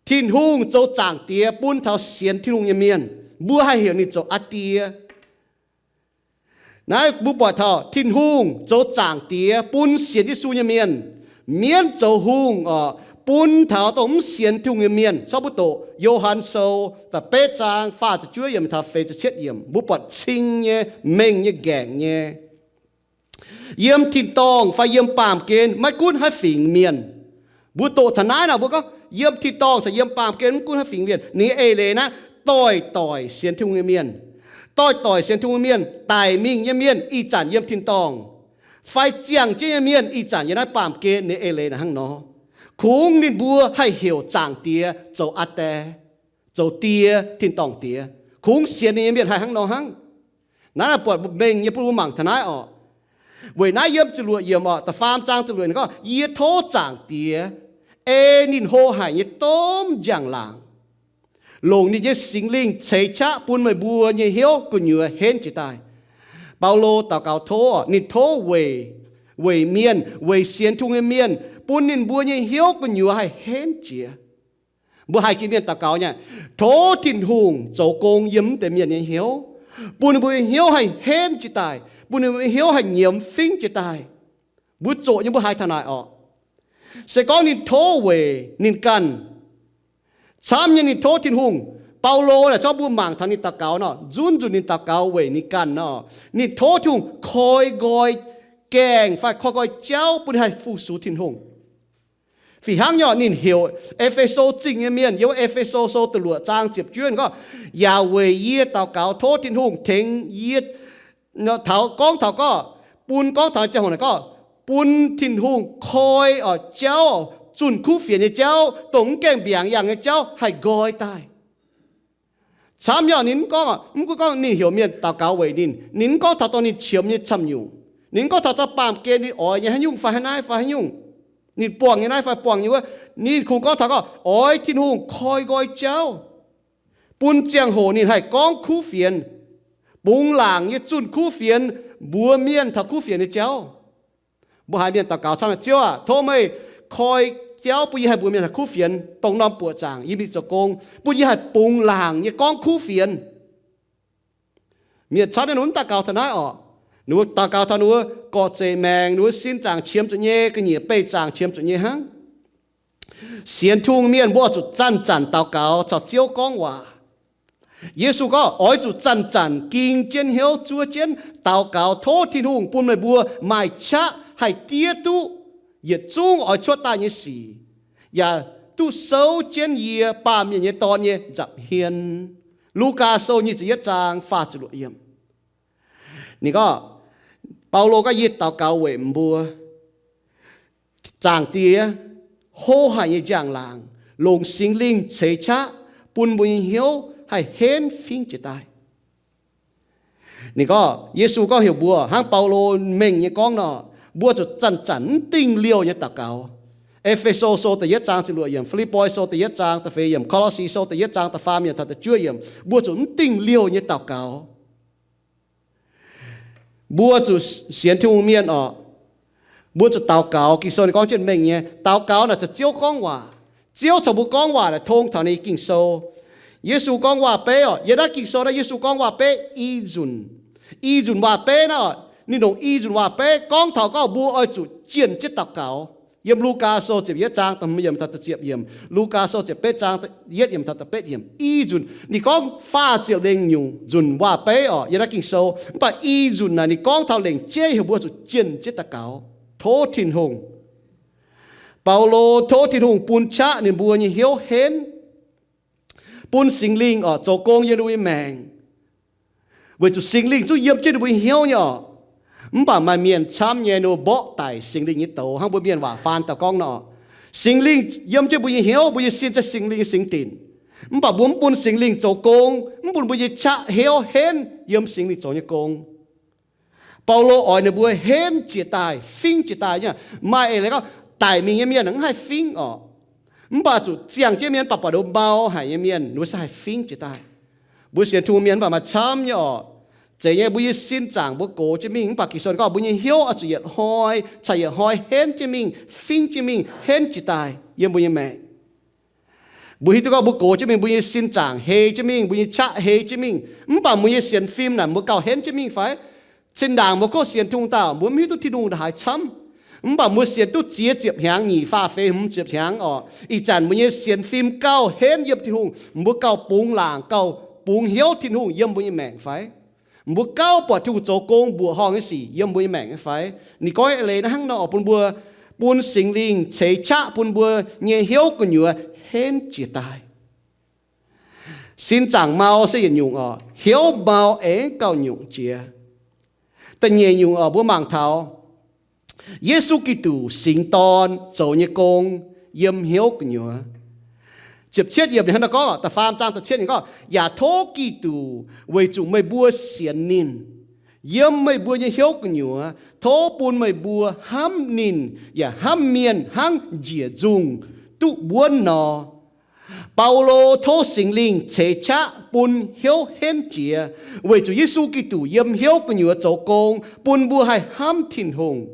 Tin-Hungh zoux Zaangc Diex bun taux sienx Tin-Hungh nyei mienh, mbuo haih heuc ninh zoux Aa Die. Naaiv mbuo buatc taux Tin-Hungh zoux Zaangc Diex bun sienx Yesu nyei mienh. Mienv zoux hungh oc, bun taux dongh mv sienx Tin-Hungh nyei mienh. Corc mbuo doqc Yo^han Sou da'betv zaang faah ziepc juov yiemc taux feix ziepc cietv yiemc, mbuo buatc cing nyei, mengh nyei, ngaengc nyei. Yiem tin-dorngh fai yiem baamh gen maiv gunv haaix fingx mienh. Mbuo doqc taux naaiv nor mbuo gorngv yiem tin-dorngh caux yiem baamh gen mv gunv haaix fingx mienh, ninh nyei eix leiz naaiv, doix-doix sienx Tin-Hungh nyei mienh, doix-doix sienx Tin-Hungh nyei mienh, daic mingh nyei mienh ih zanc yiem tin-dorngh, fai ziangh jienv nyei mienh ih zanc yiem naaiv baamh gen, ninh eix leiz naaic hnangv nor. Kungx ninh mbuo haih heuc Zaangc Diex zoux Aa Die, zoux Die, tin-dorngh Diex. Kungx sienx ninh nyei mienh haih hnangv nor hnangv. Naaiv naaic buatc mengh nyei bun mbuo mangc taux naaiv oc. Weic naaiv yiem ziepc luoqc yiemc oc, da'faam zaang ziepc luoqc yiemc ninh gorngv, yie tov Zaangc Diex, ei ninh hlo haic nyei domh njang-laangc, longc ninh nyei Singx Lingh ceix qaqv bun meih mbuo nyei hnyouv gu'nyuoz henv jiez daaih. Baulo daux gaux tov, ninh tov weic, weic mienh, weic sienx Tin-Hungh nyei mienh, bun ninh mbuo nyei hnyouv gu'nyuoz haih henv jiez. Mbuo haiz jiex mienh daux gaux nyei, tov Tin-Hungh zoux gong yiem mv deix mienh nyei hnyouv, bun ninh mbuo nyei hnyouv haih henv jiez daaih, bun ninh mbuo nyei hnyouv haih nyiemz fingv jiez daaih. Mbuo zoqc nyei mbuo haiz taux naaic orqc. Se gorngv ninh tov weic ninh ganh, camv nyei ninh tov Tin-Hungh, Baulo naaic corc mbuo mangc taux ninh daux gaux nor, nzunc nzunc ninh daux gaux weic ninh ganh nor, ninh tov Tin-Hungh koi nqoi gaengh fai koi nqoi jauv bun ninh haih fu-sux Tin-Hungh. Fih hnangv nyei, ninh heuc E^fe^so Zingh nyei mienh, yiem E^fe^so Sou da'luoqc zaang ziepc juov gorngv, yaac weic yie daux gaux tov Tin-Hungh tengx yie taux, gorngv taux gorngv, bun, gorngv taux ziangh hoc naaic gorngv, bun Tin-Hungh koi oc jauv, zunh kuv fienx nyei jauv, dongh mv gaengh mbiaangx yangh nyei jauv haih nqoi daaih. Camv nyei, ninh mv gorngv, mv gunv gorngv ninh heuc mienh daux gaux weic ninh, ninh mv gorngv taux dongh ninh qiemx nyei camv nyungc. Ninh mv gorngv taux dongh baamh gen ninh oix nyei haaix nyungc fai haaix naaiv fai haaix nyungc, ninh buangh nyei naaiv fai buangh nyei wuov. Ninh kungx gorngv taux gorngv oix Tin-Hungh koi nqoi jauv, bun ziangh hoc ninh haih gorngv kuv fienx, bungx laangc nyei zunh kuv fienx mbuox mienh taux kuv fienx nyei jauv. Mbuo haiz mienh daux gaux camv, Ziouv aah, tov meih koi jauv bun yie haih mbuox mienh taux kuv fienx, dongh norm buoqc zaangc yie mingh zoux gong, bun yie haih bungx laangc nyei gorngv kuv fienx. Mienh camv nyei ninh mbuo mv daux gaux taux naaiv orqc. Ninh mbuo daux gaux taux ninh mbuo gorqv-zeic maengc, ninh mbuo sin zaangc qiemx zuqc nyei, ga'nyiec beih zaangc qiemx zuqc nyei hnangv. Sienx Tin-Hungh mienh mbuo oix zuqc zanc-zanc daux gaux caux Ziouv gorngv waac. Yesu gorngv oix zuqc zanc-zanc ging jienv hnyouv zuov jienv daux gaux tov Tin-Hungh bun meih mbuo maaih qaqv haih diev duqv yietc zungv oix cuotv daaih nyei sic, yaac duqv souv jienv yie, Baamh Mienh nyei Dorn, nyei nza'hmien. Lugaa Sou nyic ziepc yietv zaang faah ziepc luoqc yiemc. Ninh gorngv, Baulo gorngv, yie daux gaux weic mbuo, Zaangc Diex, hlo haic nyei njang-laangc, longc Singx Lingh ceix qaqv bun mbuo nyei hnyouv haih henv fingv jiez daaih. Ninh gorngv, Yesu gorngv heuc mbuo hnangv Baulo mengh nyei gorngv nor, mbuo zuqc zanc-zanc mv dingh liouh nyei daux gaux. E^fe^so Sou da'yietv zaang ziepc luoqc yiemc, Fi^lipv^poi Sou da'yietv zaang da'feix yiemc, Ko^lo^si Sou da'yietv zaang da'faam yiemc taux da'juov yiemc, mbuo zuqc mv dingh liouh nyei daux gaux. Mbuo zuqc sienx Tin-Hungh mienh orqc, mbuo zuqc daux gaux. Ging-Sou ninh gorngv jienv mengh nyei, daux gaux naaic caux Ziouv gorngv waac. Ziouv caux mbuo gorngv waac naaic tong taux ninh Ging-Sou. Yesu gorngv waac-beiv orqc, yiem naaiv Ging-Sou naaiv Yesu gorngv waac-beiv i nzunc. I nzunc waac-beiv naaiv, ninh longc i nzunc waac-beiv gorngv taux gorngv mbuo oix zuqc jienh jienv daux gaux. Yiem Lugaa Sou ziepc yietv zaang da'hmz yiemc taux da'ziepc yiemc, Lugaa Sou ziepc betv zaang yietv yiemc taux da'betv yiemc. I nzunc ninh gorngv faah ziepc lengh nyungc nzunc waac-beiv orqc yiem naaiv Ging-Sou, mv baac i nzunc naaic ninh gorngv taux lengc jeiv heuc mbuo zuqc jienh jienv daux gaux, tov Tin-Hungh. Baulo tov Tin-Hungh bun qaqv ninh mbuo nyei hnyouv henv, bun Singx Lingh orqc zoux gong yiem ninh mbuo nyei maengc, weic zuqc Singx Lingh zungv yiem jienv ninh mbuo nyei hnyouv nyei orqc. Mv baac maaih mienh camv nyei ninh mbuo mborqv daic Singx Lingh nyei douz, hnangv mbuo mienh waac faan daaih gorngv nor, Singx Lingh yiem jienv mbuo nyei hnyouv, mbuo nyei sin se Singx Lingh nyei singx dinc, mv baac mbuo mv bun Singx Lingh zoux gong, mv bun mbuo nyei qaqv hnyouv henv yiem Singx Lingh zoux nyei gong. Baulo oix ninh mbuo henv jiez daaih, fingv jiez daaih nyei. Maaih eix leiz gorngv daic mingh nyei mienh mv haih fingv orqc. Mv baac zuqc ziangh jienv mienh, mv baac buatc ninh mbuo mau haic nyei mienh, ninh mbuo se haih fingv jiez daaih. Mbuo sienx Tin-Hungh mienh mv baac maaih camv nyei orqc. Zeiz nyei, mbuo nyei sin zaangc mbuo gox jienv mingh, mv baac Ging-Sou gorngv mbuo nyei hnyouv oix zuqc yietc hnoi caux yietc hnoi henv jienv mingh, fingv jienv mingh, henv jiez daaih yiem mbuo nyei maengc. Mbuo hiuv duqv gorngv mbuo gox jienv mingh, mbuo nyei sin zaangc hei jienv mingh, mbuo nyei qaqv hei jienv mingh, mv baac mbuo nyei sienx fim naaic mbuo gauh henv jienv mingh fai? Zinh ndaangc mbuo kov sienx Tin-Hungh daaih, mbuo mv hiuv duqv Tin-Hungh haaix camv. Mv baac mbuo sienx duqv ziex ziepc hnyangx, nyic faah feix hmz ziepc hnyangx orqc, ih zanc mbuo nyei sienx fim gauh henv yiem Tin-Hungh, mbuo gauh bungx laangc, gauh bungx hnyouv Tin-Hungh yiem mbuo nyei maengc fai? Mbuo gauh buatc Tin-Hungh zoux gong mbuoqc horngh nyei sic yiem mbuo nyei maengc nyei fai? Ninh gorngv eix leiz naaiv hnangv nor bun mbuo, bun Singx Lingh ceix qaqv bun mbuo nyei hnyouv gu'nyuoz henv jiez daaih. Sin zaangc mau se yietc nyungc orqc, hnyouv mau aengx gauh nyungc jiex. Da'nyeic nyungc orqc, mbuo mangc taux Yesu Giduc singx dorn zoux nyei gong yiem hnyouv gu'nyuoz. Ziepc cietv yiemc ninh hnangv nor gorngv, da'faam zaang da'cietv ninh gorngv, yaac tov Giduc weic zuqc meih mbuo sienx ninh, yiem meih mbuo nyei hnyouv gu'nyuoz, tov bun meih mbuo hnamv ninh yaac hnamv mienh hnangv njiec nzungh duqv wuonv nor. Baulo tov Singx Lingh ceix qaqv bun hnyouv henv jiex, weic zuqc Yesu Giduc yiem hnyouv gu'nyuoz zoux gong bun mbuo haih hnamv Tin-Hungh.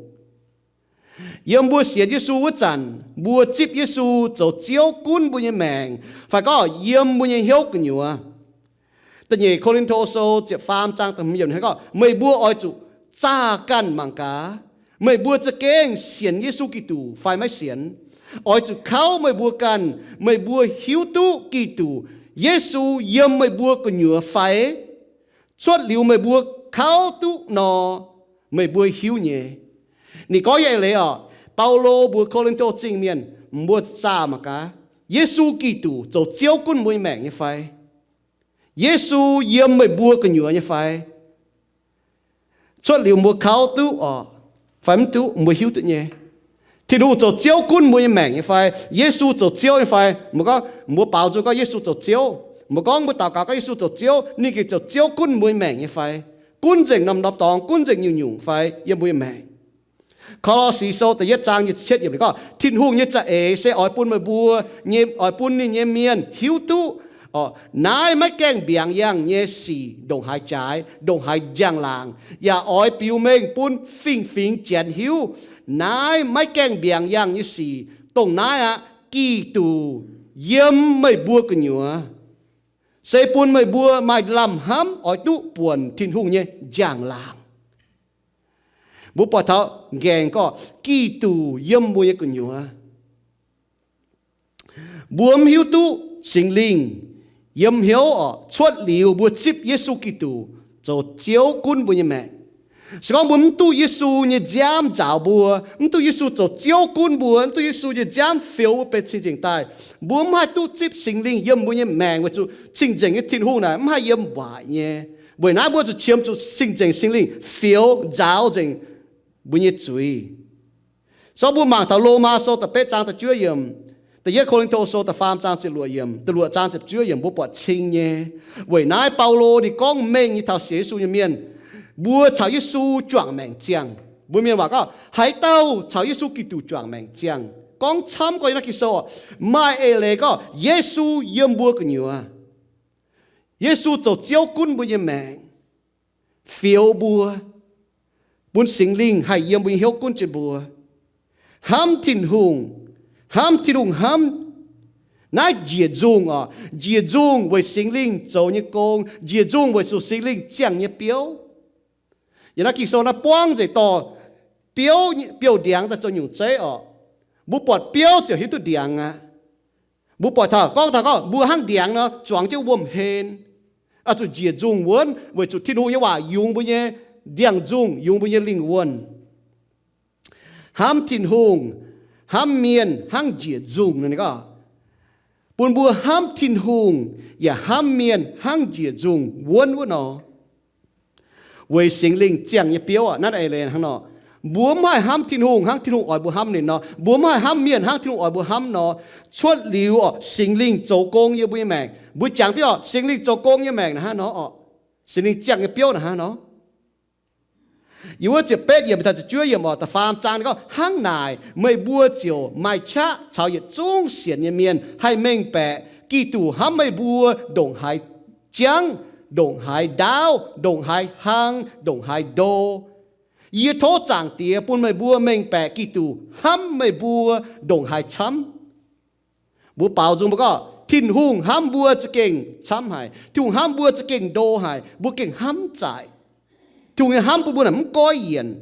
Yiem mbuo sienx Yesu wuov zanc, mbuo zipv Yesu zoux Ziouv gunv mbuo nyei maengc, fai gorngv yiem mbuo nyei hnyouv gu'nyuoz. Da'nyeic Ko^lin^to Sou ziepc faam zaang da'hmz yiemc hnangv gorngv, meih mbuo oix zuqc zaah ganh mangc gaax, meih mbuo za'gengh sienx Yesu Giduc fai maiv sienx. Oix zuqc kauv meih mbuo ganh, meih mbuo hiuv duqv Giduc Yesu yiem meih mbuo gu'nyuoz fai? Cuotv liuz meih mbuo kauv duqv nor, meih mbuo hiuv nyei. Ninh gorngv nyei eix leiz oc, Baulo mbuox Ko^lin^to Zingh mienh, mbuo zaah mangc gaax, Yesu Giduc zoux Ziouv gunv mbuo nyei maengc nyei fai? Yesu yiem meih mbuo gu'nyuoz nyei fai? Cuotv liuz mbuo kauv duqv oc, fai mv duqv, mbuo hiuv duqv nyei. Tin-Hungh zoux Ziouv gunv mbuo nyei maengc nyei fai? Yesu zoux Ziouv nyei fai? Mbuo gorngv, mbuo baaux nzung gorngv Yesu zoux Ziouv. Mbuo gorngv mbuo daux gaux gorngv Yesu zoux Ziouv, ninh gengh zoux Ziouv gunv mbuo nyei maengc nyei fai? Gunv nzengc norm-norm dorngx, gunv nzengc nyungc-nyungc fai yiem mbuo nyei maengc? Kolo^si Sou da'yietv zaang nyic ziepc cietv yiemc ninh gorngv, Tin-Hungh nyei za'eix se oix bun meih mbuo nyei, oix bun ninh nyei mienh hiuv duqv, naaiv maiv gaengh mbiaangx yangh nyei sic ndongc haaix jaaix, ndongc haaix njang-laangc, yaac oix biux mengh bun fingx-fingx Janx hiuv naaiv maiv gaengh mbiaangx yangh nyei sic. Dongh naaiv aqv, Giduc yiem meih mbuo gu'nyuoz, se bun meih mbuo maaih lamh hnamv oix duqv buonc Tin-Hungh nyei njang-laangc. Mbuo buatc taux nqaengc gorngv Giduc yiem mbuo nyei gu'nyuoz. Mbuo mv hiuv duqv Singx Lingh yiem hnyouv oc, cuotv liuz mbuo zipv Yesu Giduc zoux Ziouv gunv mbuo nyei maengc. Se gorngv mbuo mv duqv Yesu nyei nziaamv nzaaux mbuo, mv duqv Yesu zoux Ziouv gunv mbuo, mv duqv Yesu nyei nziaamv fioux mbuo benx cing-nzengc daaih, mbuo mv haih duqv zipv Singx Lingh yiem mbuo nyei maengc, weic zuqc cing-nzengc nyei Tin-Hungh naaic mv haih yiem waaic nyei. Weic naaiv mbuo zuqc qiemx zuqc cing-nzengc Singx Lingh fioux nzaaux nzengc mbuo nyei zuiz. Zorqv mbuo mangc taux Lomaa Sou da'betv zaang da'juov yiemc, da'yietv Ko^lin^to Sou da'faam zaang ziepc luoqc yiemc, da'luoqc zaang ziepc juov yiemc, mbuo buatc cing nyei. Weic naaiv Baulo ninh gorngv mengh nyei taux sienx Yesu nyei mienh, mbuo caux Yesu juangc maengc ziangh. Mbuo mienh waac gorngv, haaix dauh caux Yesu Giduc juangc maengc ziangh? Gorngv camv gorngv yiem naaiv Ging-Sou, maaih eix leiz gorngv Yesu yiem mbuo gu'nyuoz. Yesu zoux Ziouv gunv mbuo nyei maengc, fioux mbuo, bun Singx Lingh haih yiem mbuo nyei hnyouv gunv jienv mbuo. Hnamv Tin-Hungh, hnamv Tin-Hungh hnamv. Naaiv njiec nzungh oc, njiec nzungh weic Singx Lingh zoux nyei gong, njiec nzungh weic zuqc Singx Lingh ziangh nyei biouv. Yiem naaiv Ging-Sou naaiv buangv nzengc dorh biouv, biouv-ndiangx daaih zoux nyungc zeiv oc. Mbuo buatc biouv ziouc hiuv duqv ndiangx aqv. Mbuo buatc taux gorngv taux gorngv mbuo hnangv ndiangx nor, zuangx jienv wuom-hlen, oix zuqc njiec nzungh wuonv weic zuqc Tin-Hungh nyei waac yungz mbuo nyei ndiangx-nzungh, yungz mbuo nyei lingh wuonh. Hnamv Tin-Hungh, hnamv mienh hnangv njiec nzungh nor, ninh gorngv bun mbuo hnamv Tin-Hungh yaac hnamv mienh hnangv njiec nzungh wuonv wuov nor. Weic Singx Lingh ziangh nyei biouv aqv. Naaiv eix leiz hnangv nor, mbuo mv haih hnamv Tin-Hungh hnangv Tin-Hungh oix mbuo hnamv ninh nor, mbuo mv haih hnamv mienh hnangv Tin-Hungh oix mbuo hnamv nor. Cuotv liuz oc, Singx Lingh zoux gong yiem mbuo nyei maengc. Mbuo jangx jienv oc, Singx Lingh zoux gong nyei maengc naaiv hnangv nor oc. Singx Lingh ziangh nyei biouv naaiv hnangv nor. Yiem wuov ziepc betv yiemc taux ziepc juov yiemc oc, da'faam zaang ninh gorngv, hnangv naaic meih mbuo ziouc maaih qaqv caux yietc zungv sienx nyei mienh haih mengh baeqc Giduc hnamv meih mbuo ndongc haaix jangv, ndongc haaix ndaauv, ndongc haaix hlang, ndongc haaix ndo. Yie tov Zaangc Diex bun meih mbuo mengh baeqc Giduc hnamv meih mbuo ndongc haaix camv. Mbuo baaux nzung mbuo gorngv Tin-Hungh hnamv mbuo za'gengh camv haic. Tin-Hungh hnamv mbuo za'gengh ndo haic. Mbuo gengh hnamv zaaic. Tin-Hungh nyei hnamv bun mbuo naaic mv goiv yienc.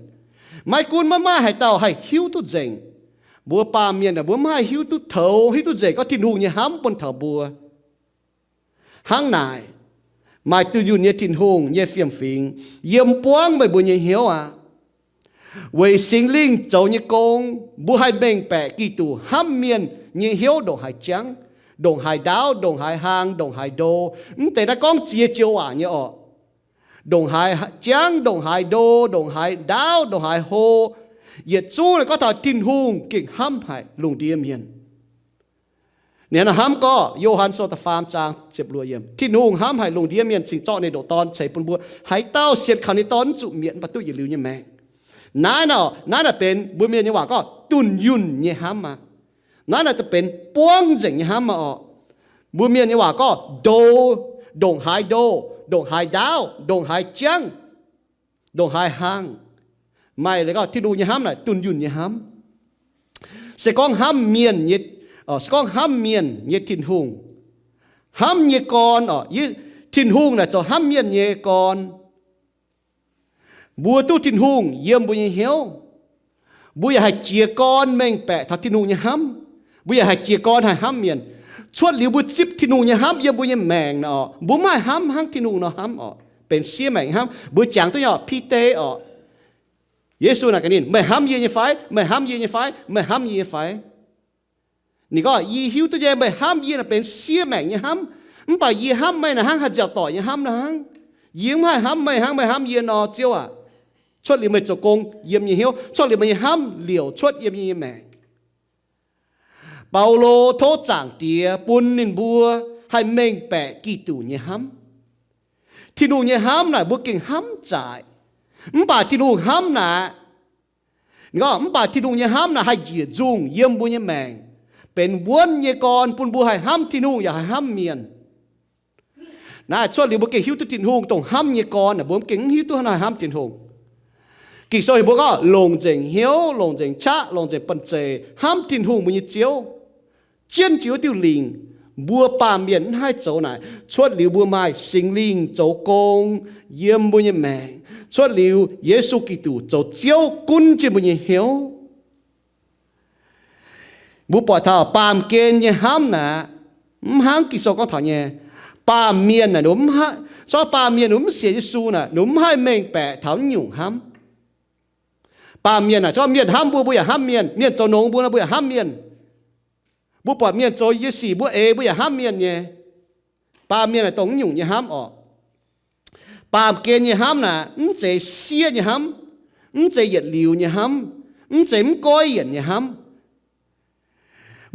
Maiv gunv maiv maaih haaix dauh haih hiuv duqv nzengc. Mbuo baamh mienh aah, mbuo mv haih hiuv duqv toux, hiuv duqv nzengc gorngv Tin-Hungh nyei hnamv bun taux mbuo. Hnangv naaic, maaih dunh yunh nyei Tin-Hungh nyei fiem-fingx yiem buangv meih mbuo nyei hnyouv aqv. Weic Singx Lingh zoux nyei gong, mbuo haih mengh baeqc Giduc hnamv mienh nyei hnyouv ndongc haaix jangv, ndongc haaix ndaauv, ndongc haaix hlang, ndongc haaix ndo. Mv deix naaiv gorngv ziex joux waac nyei orqc. Ndongc haaix jangv, ndongc haaix ndo, ndongc haaix ndaauv, ndongc haaix hlo, yietc zungv naaiv gorngv taux Tin-Hungh gengh hnamv haic lungh ndiev mienh. Ninh hnamv gorngv, Yo^han Sou da'faam zaang ziepc luoqc yiemc, Tin-Hungh hnamv haic lungh ndiev mienh cingx zorqv ninh ndoqc Dorn ceix bun mbuo. Haaix dauh sienx kaux ninh Dorn mv zuqc mietc, mv baac duqv yietc liuz nyei maengc. Naaiv naaic, naaiv naaic benx mbuo mienh nyei waac gorngv dunh yunh nyei hnamv aqv. Naaiv naaic benx buangv nzengc nyei hnamv aqv orqc. Mbuo mienh nyei waac gorngv ndo, ndongc haaix ndo, ndongc haaix ndaauv, ndongc haaix jangv, ndongc haaix hlang. Maaih leiz gorngv Tin-Hungh nyei hnamv naaic dunh yunh nyei hnamv. Se gorngv hnamv mienh nyei, se gorngv hnamv mienh nyei Tin-Hungh, hnamv nyei gorn orqc, Tin-Hungh naaic zoux hnamv mienh nyei gorn. Mbuo duqv Tin-Hungh yiem mbuo nyei hnyouv, mbuo yaac haih jiez gorn mengh baeqc taux Tin-Hungh nyei hnamv. Mbuo yaac haih jiez gorn haih hnamv mienh. Cuotv liuz mbuo zipv Tin-Hungh nyei hnamv yiem mbuo nyei maengc naaic orqc, mbuo mv haih hnamv hnangv Tin-Hungh nor hnamv orqc, benx siev maengc nyei hnamv. Mbuo jangx duqv nyei orqc, Bide orqc, Yesu naaic gaax ninh, meih hnamv yie nyei fai? Meih hnamv yie nyei fai? Meih hnamv yie nyei fai? Ninh gorngv, yie hiuv duqv nyei, meih hnamv yie naaic benx siev maengc nyei hnamv. Mv baac yie hnamv meih naaic hnangv haaix nziaauc doic nyei hnamv nor hnangv. Yie mv haih hnamv meih hnangv meih hnamv yie nor, Ziouv aac. Cuotv liuz meih zoux gong yiem nyei hnyouv, cuotv liuz meih nyei hnamv liouc cuotv yiem nyei maengc. Baulo tov Zaangc Diex bun ninh mbuo haih mengh baeqc Giduc nyei hnamv. Tin-Hungh nyei hnamv naaic mbuo gengh hnamv zaic. Mv baac Tin-Hungh hnamv naaic, mv baac Tin-Hungh nyei hnamv naaic haih njiec nzungh yiem mbuo nyei maengc, benx wuonv nyei gorn bun mbuo haih hnamv Tin-Hungh yaac haih hnamv mienh. Naaiv cuotv liuz mbuo gengh hiuv duqv Tin-Hungh dongh hnamv nyei gorn, mbuo mv gengh mv hiuv duqv haih hnamv Tin-Hungh. Ging-Sou heuc mbuo gorngv longc nzengc hnyouv, longc nzengc qaqv, longc nzengc banh zeic hnamv Tin-Hungh mbuo nyei Ziouv, jienv jiex wuov diuh lingc. Mbuo baamh mienh mv haih zoux naaic. Cuotv liuz mbuo maaih Singx Lingh zoux gong yiem mbuo nyei maengc. Cuotv liuz Yesu Giduc zoux Ziouv gunv jienv mbuo nyei hnyouv. Mbuo buatc taux baamh gen nyei hnamv naaic, mv hnangv Ging-Sou gorngv taux nyei, baamh mienh naaic, ninh mv, zorqv baamh mienh ninh mv sienx Yesu naaic, ninh mv haih mengh baeqc taux naaiv nyungc hnamv. Baamh mienh naaic, zorqv mienh hnamv mbuo, mbuo yaac hnamv mienh. Mienh zoux nongx mbuo nor, mbuo yaac hnamv mienh. Mbuo buatc mienh zoux yie sic mbuo eix, mbuo yaac hnamv mienh nyei. Baamh mienh naaic dongh naaiv nyungc nyei hnamv orqc. Baamh gen nyei hnamv naaic mv zeiz siev nyei hnamv, mv zeiz yietc liuz nyei hnamv, mv zeiz mv goiv yienc nyei hnamv.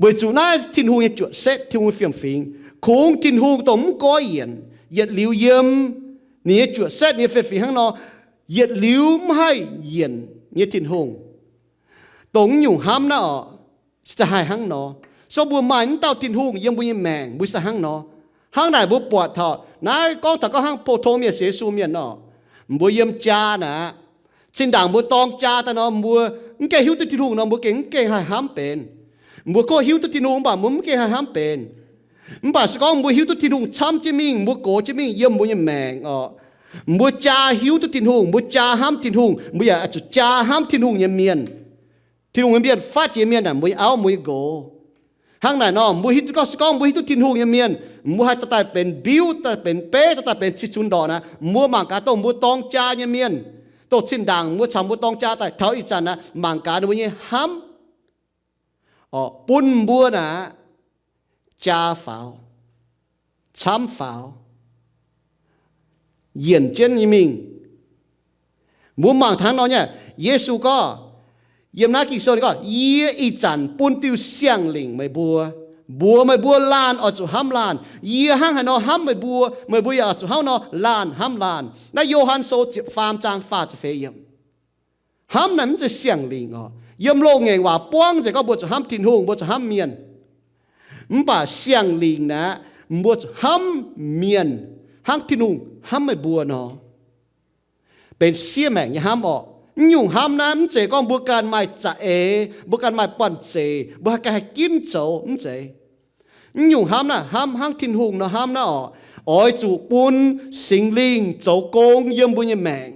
Weic zuqc naaiv Tin-Hungh nyei juoqc setv, Tin-Hungh nyei fiem-fingx. Kungx Tin-Hungh dongh mv goiv yienc, yietc liuz yiem ninh nyei juoqc setv, ninh nyei fiem-fingx hnangv nor, yietc liuz mv haih yienc nyei Tin-Hungh. Dongh naaiv nyungc hnamv naaiv orqc, se haih hnangv nor. So mbuo maaih naaiv dauh Tin-Hungh yiem mbuo nyei maengc, mbuo se hnangv nor. Hnangv naaic mbuo buatc taux naaiv gorngv taux gorngv hnangv pou-tong mienh, sienx Yesu mienh orqc, mbuo yiem jaa naaic, zinh ndaangc mbuo dorng jaa daaih nor, mbuo mv gaengh hiuv duqv Tin-Hungh nor, mbuo gengh mv gaengh haih hnamv benx. Mbuo gorngv hiuv duqv Tin-Hungh mv baac mbuo mv gaengh haih hnamv benx. Mv baac se gorngv mbuo hiuv duqv Tin-Hungh camv jienv mingh, mbuo gox jienv mingh yiem mbuo nyei maengc orqc, mbuo jaa hiuv duqv Tin-Hungh, mbuo jaa hnamv Tin-Hungh, mbuo yaac zuqc jaa hnamv Tin-Hungh nyei mienh. Tin-Hungh nyei mienh, faatv jiex mienh naaic, mbuo nyei auv, mbuo nyei nqox. Hnangv naaic nor, mbuo hiuv duqv gorngv, se gorngv mbuo hiuv duqv Tin-Hungh nyei mienh, mbuo haih daaih benx mbiuv, daaih benx beiv, daaih benx cih cunx ndorqc naaic, mbuo mangc gaax dongh mbuo dorng jaa nyei mienh, dongh zinh ndaangc mbuo caux mbuo dorng jaa daaih taux ih zanc naaic, mangc gaax ninh mbuo nyei hnamv orqc, bun mbuo naaic jaa faaux, camv faaux, yienc jienv nyei mingh. Mbuo mangc taux nor nyei, Yesu gorngv, yiem naaiv Ging-Sou ninh gorngv, yie ih zanc bun diuh siang-lingc meih mbuo, mbuox meih mbuo laanh oix zuqc hnamv laanh. Yie hnangv haaix nor hnamv meih mbuo, meih mbuo yaac oix zuqc hnangv nor laanh hnamv laanh. Naaiv Yo^han Sou ziepc faam zaang faah ziepc feix yiemc. Hnamv naaic mv zeiz siang-lingc orqc. Yiem loz-ngaengc waac buangv nzengc gorngv mbuo zuqc hnamv Tin-Hungh, mbuo zuqc hnamv mienh. Mv baac siang-lingc naaic, mbuo zuqc hnamv mienh hnangv Tin-Hungh hnamv meih mbuo nor. Benx siev maengc nyei hnamv orqc. Naaiv nyungc hnamv naaiv mv zeiz gorngv mbuo ganh maaih za'eix, mbuo ganh maaih banh zeic, mbuo haih ganh haih ginv zoux, mv zeiz. Naaiv nyungc hnamv naaiv, hnamv hnangv Tin-Hungh nor hnamv naaiv orqc, oix zuqc bun Singx Lingh zoux gong yiem mbuo nyei maengc.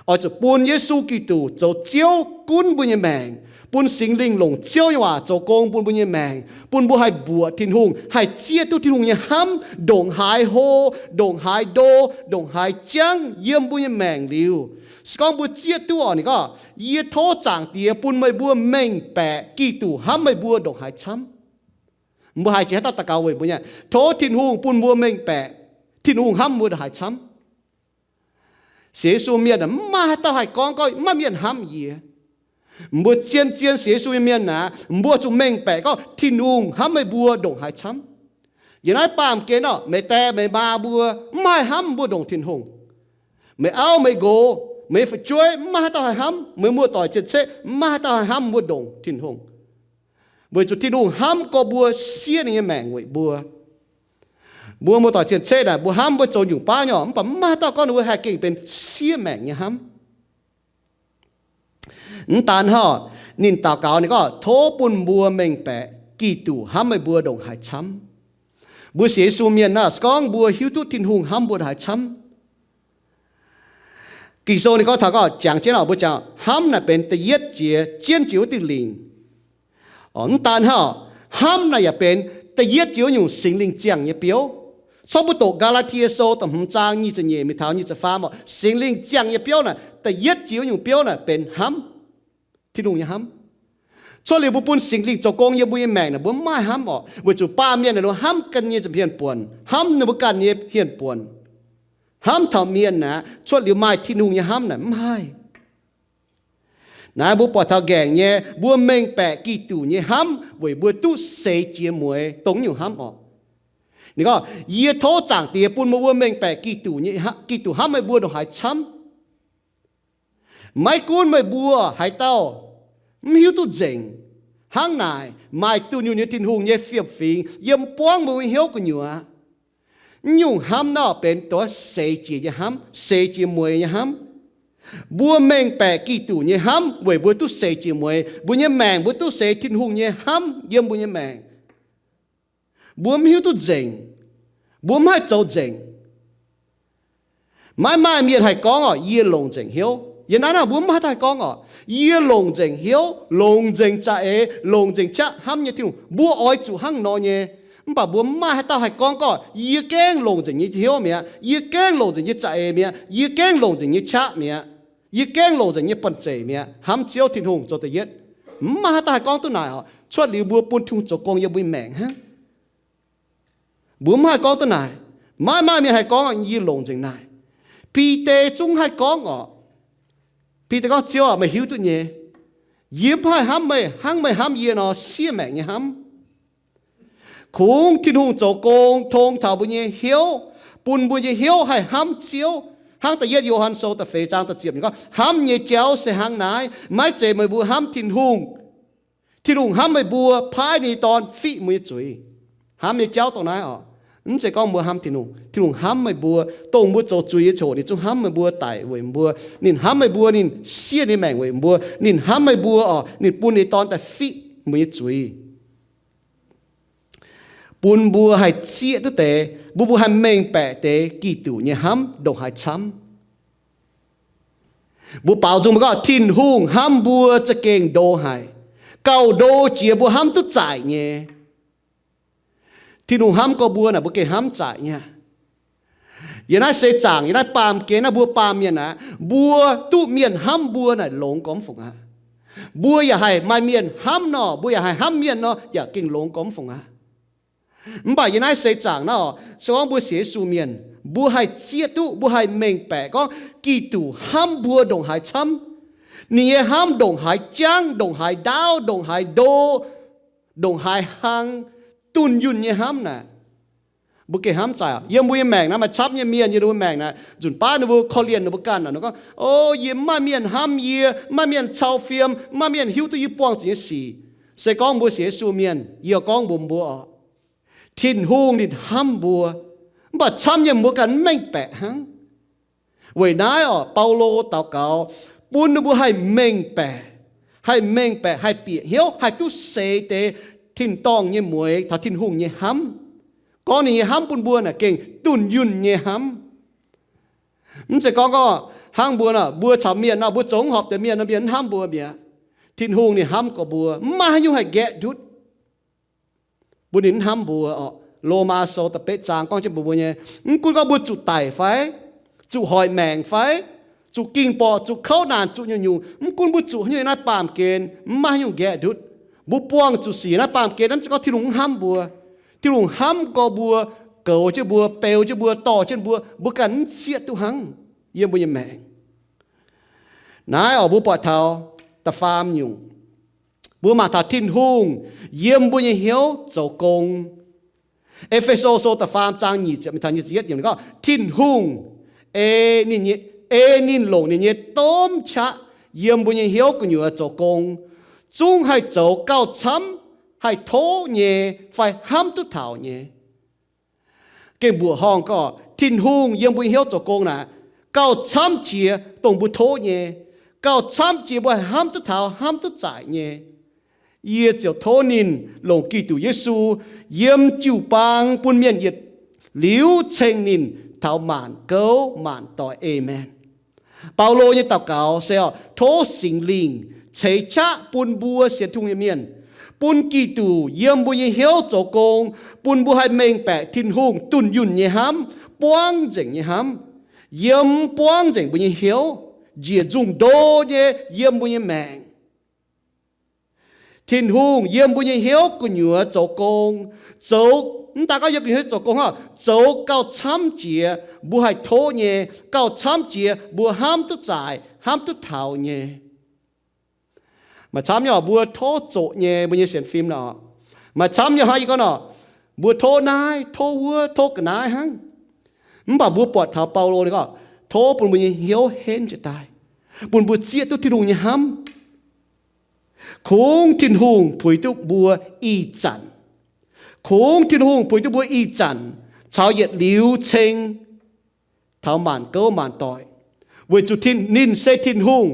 Oix zuqc bun Yesu Giduc zoux Ziouv gunv mbuo nyei maengc, bun Singx Lingh longc Ziouv nyei waac zoux gong bun mbuo nyei maengc, bun mbuo haih mbuoqc Tin-Hungh, haih zieqv duqv Tin-Hungh nyei hnamv ndongc haaix hlo, ndongc haaix ndo, ndongc haaix jangv yiem mbuo nyei maengc liuz. Se gorngv mbuo zieqv duqv orqc, ninh gorngv, yie tov Zaangc Diex bun meih mbuo mengh baeqc Giduc hnamv meih mbuo ndongc haaix camv. Mbuo haiz jiex haaix dauh daux gaux weic mbuo nyei, tov Tin-Hungh bun mbuo mengh baeqc Tin-Hungh hnamv mbuo ndongc haaix camv. Sienx Yesu mienh mv maaih haaix dauh haih gorngv gorngv maiv maaih mienh hnamv yie. Mbuo zien-zien sienx Yesu nyei mienh naaic, mbuo zuqc mengh baeqc gorngv Tin-Hungh hnamv meih mbuo ndongc haaix camv. Yiem naaiv baamh gen orqc, meih die meih maa mbuo mv haih hnamv mbuo ndongc Tin-Hungh. Meih auv meih nqox, meih fu'jueiv mv maaih haaix dauh haih hnamv, meih muoz-doic cien-ceqv mv maaih haaix dauh haih hnamv mbuo ndongc Tin-Hungh. Weic zuqc Tin-Hungh hnamv gorx mbuo, siev ninh nyei maengc weic mbuo. Mbuo muoz-doic cien-ceqv naaic, mbuo hnamv mbuo zoux nyungc baav nyei orqc, mv baac mv maaih haaix dauh gorngv ninh mbuo haih gengh benx siev maengc nyei hnamv. Mv daan hnangv, ninh daux gaux ninh gorngv, tov bun mbuo mengh baeqc Giduc hnamv meih mbuo ndongc haaix camv. Mbuo sienx Yesu mienh naaic, se gorngv mbuo hiuv duqv Tin-Hungh hnamv mbuo ndongc haaix camv. Ging-Sou ninh gorngv taux gorngv jangx jienv orqc, mbuo jangx hnamv naaic benx da'yietv jiex, jienv jiex wuov diuh lingc. Mv daan hnangv, hnamv naaic yaac benx Da'yietv jiex wuov nyungc Singx Lingh ziangh nyei biouv. Corc mbuo doqc Gaa^laa^tie Sou da'hmz zaang nyic ziepc nyeic mingh taux nyic ziepc faam oc. Singx Lingh ziangh nyei biouv naaic, da'yietv jiex wuov nyungc biouv naaic benx hnamv. Tin-Hungh nyei hnamv. Cuotv liuz mbuo bun Singx Lingh zoux gong yiem mbuo nyei maengc naaic, mbuo mv maaih hnamv oc. Weic zuqc baamh mienh naaic, ninh hnamv ganh nyei nza'hmien buonc, hnamv ninh mbuo ganh nyei hmien buonc, hnamv taux mienh aqv. Cuotv liuz maaih Tin-Hungh nyei hnamv naaic mv haih. Naaiv mbuo buatc taux nqaengc nyei, mbuo mengh baeqc Giduc nyei hnamv weic mbuo duqv seix jiex mueiz dongh nyungc hnamv oc. Ninh gorngv, yie tov Zaangc Diex bun meih mbuo mengh baeqc Giduc nyei, Giduc hnamv meih mbuo ndongc haaix camv. Maiv gunv meih mbuo haaix dauh mv hiuv duqv nzengc, hnangv naaic maaih dunh yunh nyei Tin-Hungh nyei fiem-fingx yiem buangv meih mbuo hnyouv gu'nyuoz. Nyungc hnamv naaiv benx duqv seix jiex nyei hnamv, seix jiex mueiz nyei hnamv. Mbuo mengh baeqc Giduc nyei hnamv weic mbuo duqv seix jiex mueiz. Mbuo nyei maengc mbuo duqv seix Tin-Hungh nyei hnamv yiem mbuo nyei maengc. Mbuo mv hiuv duqv nzengc. Mbuo mv haih zoux nzengc. Maiv maaih mienh haih gorngv oc, yie longc nzengc hnyouv. Yiem naaiv naaic mbuo mv haih daaih gorngv oc, yie longc nzengc hnyouv, longc nzengc za'eix, longc nzengc qaqv hnamv nyei Tin-Hungh. Mbuo oix zuqc hnangv nor nyei. Mv baac mbuo mv maaih haaix dauh haih gorngv gorngv, yie gengh longc nzengc nyei hnyouv mi'aqv, yie gengh longc nzengc nyei za'eix mi'aqv, yie gengh longc nzengc nyei qaqv mi'aqv, yie gengh longc nzengc nyei banh zeic mi'aqv, hnamv Ziouv Tin-Hungh zoux da'yietv. Mv maaih haaix dauh haih gorngv duqv naaic oc. Cuotv liuz mbuo bun Tin-Hungh zoux gong yiem mbuo nyei maengc hnangv. Mbuo mv haih gorngv duqv naaic. Maiv maaih mienh haih gorngv, yie longc nzengc naaic. Bide zungv haih gorngv oc. Bide gorngv, Ziouv aac, meih hiuv duqv nyei. Yie mv haih hnamv meih hnangv meih hnamv yie nor, siev maengc nyei hnamv. Kungx Tin-Hungh zoux gong tong taux mbuo nyei hnyouv, bun mbuo nyei hnyouv haih hnamv Ziouv. Hnangv da'yietv Yo^han Sou da'feix zaang da'ziepc ninh gorngv, hnamv nyei jauv se hnangv naaiv, maiv zeiz meih mbuo hnamv Tin-Hungh, Tin-Hungh hnamv meih mbuo, paaiv ninh nyei Dorn fiqv mbuo nyei zuiz. Hnamv nyei jauv dongh naaiv oc. Mv zeiz gorngv mbuo hnamv Tin-Hungh. Tin-Hungh hnamv meih mbuo, dongh mbuo zoux zuiz nyei ziangh hoc ninh zungv hnamv meih mbuo, daic weic mbuo. Ninh hnamv meih mbuo, ninh siev ninh maengc weic mbuo. Ninh hnamv meih mbuo oc, ninh bun ninh Dorn daaih fiqv mbuo nyei zuiz, bun mbuo haih zieqv duqv deix, bun mbuo haih mengh baeqc deix Giduc nyei hnamv ndongc haaix camv. Mbuo baaux nzung mbuo gorngv Tin-Hungh hnamv mbuo za'gengh ndo haic, gauh ndo jiex mbuo hnamv duqv zaaic nyei. Tin-Hungh hnamv gorx mbuo naaic, mbuo gengh hnamv zaaic nyei. Yiem naaiv seix zaangc, yiem naaiv baamh gen naaiv, mbuo baamh mienh aqv, mbuo duqv mienh hnamv mbuo naaic longx gormx fungc aqv. Mbuo yaac haih maaih mienh hnamv nor, mbuo yaac haih hnamv mienh nor, yaac gengh longx gormx fungc aqv. Mv baac yiem naaiv seix zaangc naaiv oc, se gorngv mbuo sienx Yesu mienh, mbuo haih zieqv duqv, mbuo haih mengh baeqc gorngv Giduc hnamv mbuo ndongc haaix camv. Ninh nyei hnamv ndongc haaix jangv, ndongc haaix ndaauv, ndongc haaix ndo, ndongc haaix hlang, dunh yunh nyei hnamv naaic, mbuo gengh hnamv zaaic. Yiem mbuo nyei maengc naaiv maaih camv nyei mienh yiem ninh mbuo maengc naaic, nzunc baav ninh mbuo korv-lienh ninh mbuo ganh naaic, ninh gorngv, O, yie mv maaih mienh hnamv yie, mv maaih mienh cau fiem, mv maaih mienh hiuv duqv yie buangh zuqc nyei sic. Se gorngv mbuo sienx Yesu mienh, yie gorngv mbuox mbuo oc, Tin-Hungh ninh hnamv mbuo, mv baac camv nyei mbuo ganh mv mengh baeqc hnangv. Weic naaiv oc, Baulo daux gaux bun ninh mbuo haih mengh baeqc, haih mengh baeqc, haih bieqc hnyouv, haih duqv seix deix tin-dorngh nyei mueix taux Tin-Hungh nyei hnamv. Gorngv ninh nyei hnamv bun mbuo naaic gengh dunh yunh nyei hnamv. Mv zeiz gorngv, gorngv hnangv mbuo nor, mbuo caux mienh nor, mbuo zoux mv horpc deix mienh nor, mienh mv hnamv mbuo mi'aqv. Tin-Hungh ninh hnamv gorx mbuo, mv maaih haaix nyungc haih nqaeqv ndutv bun ninh mv hnamv mbuo oc. Lomaa Sou da'betv zaang gorngv jienv mbuox mbuo nyei, mv gunv gorngv mbuo zuqc daic fai, zuqc hoic maengc fai, zuqc ging-borqc, zuqc kouv naanc, zuqc nyungc-nyungc, mv gunv mbuo zuqc haaix nyungc yiem naaiv baamh gen, mv maaih haaix nyungc nqaeqv ndutv. Mbuo buangh zuqc sic naaiv baamh gen, mv zeiz gorngv Tin-Hungh mv hnamv mbuo. Tin-Hungh hnamv gorx mbuo, goux jienv mbuo, beu jienv mbuo, dorh jienv mbuo, mbuo ganh mv zieqv duqv hnangv yiem mbuo nyei maengc. Naaiv oc, mbuo buatc taux da'faam nyungc, mbuo mangc taux Tin-Hungh yiem mbuo nyei hnyouv zoux gong. E^fe^so Sou da'faam zaang nyic ziepc mingh taux nyic ziepc yietv yiemc gorngv, Tin-Hungh ei ninh nyei, ei ninh longc ninh nyei domh qaqv yiem mbuo nyei hnyouv gu'nyuoz zoux gong, zungv haih zoux gauh camv haih tov nyei fai hnamv duqv taux nyei. Gengh mbuoqc horngh gorngv, Tin-Hungh yiem mbuo nyei hnyouv zoux gong naaic, gauh camv jiex dongh mbuo tov nyei, gauh camv jiex mbuo haih hnamv duqv taux, hnamv duqv zaaic nyei. Yie ziouc tov ninh longc Giduc Yesu yiem jiu-baang bun mienh yietc liuz ceng ninh taux maanc gouv maanc doic. Aamen. Baulo nyei daux gaux se oc, tov Singx Lingh ceix qaqv bun mbuo sienx Tin-Hungh nyei mienh, bun Giduc yiem mbuo nyei hnyouv zoux gong, bun mbuo haih mengh baeqc Tin-Hungh dunh yunh nyei hnamv, buangv nzengc nyei hnamv, yiem buangv nzengc mbuo nyei hnyouv, njiec nzungh ndo nyei yiem mbuo nyei maengc. Tin-Hungh yiem mbuo nyei hnyouv gu'nyuoz zoux gong, zoux, mv daaih gorngv yiem gu'nyuoz zoux gong hnangv, zoux gauh camv jiex mbuo haih tov nyei, gauh camv jiex mbuo hnamv duqv zaaic, hnamv duqv taux nyei. Maaih camv nyei oc, mbuo tov zoqc nyei mbuo nyei sienx fim nor. Maaih camv nyei hnangv yie gorngv nor, mbuo tov naaiv, tov wuov, tov ga'naaiv hnangv. Mv baac mbuo buatc taux Baulo ninh gorngv, tov bun mbuo nyei hnyouv henv jiez daaih, bun mbuo zieqv duqv Tin-Hungh nyei hnamv. Kungx Tin-Hungh puix duqv mbuo ih zanc. Kungx Tin-Hungh puix duqv mbuo ih zanc caux yietc liuz ceng taux maanc gouv maanc doic, weic zuqc ninh se Tin-Hungh,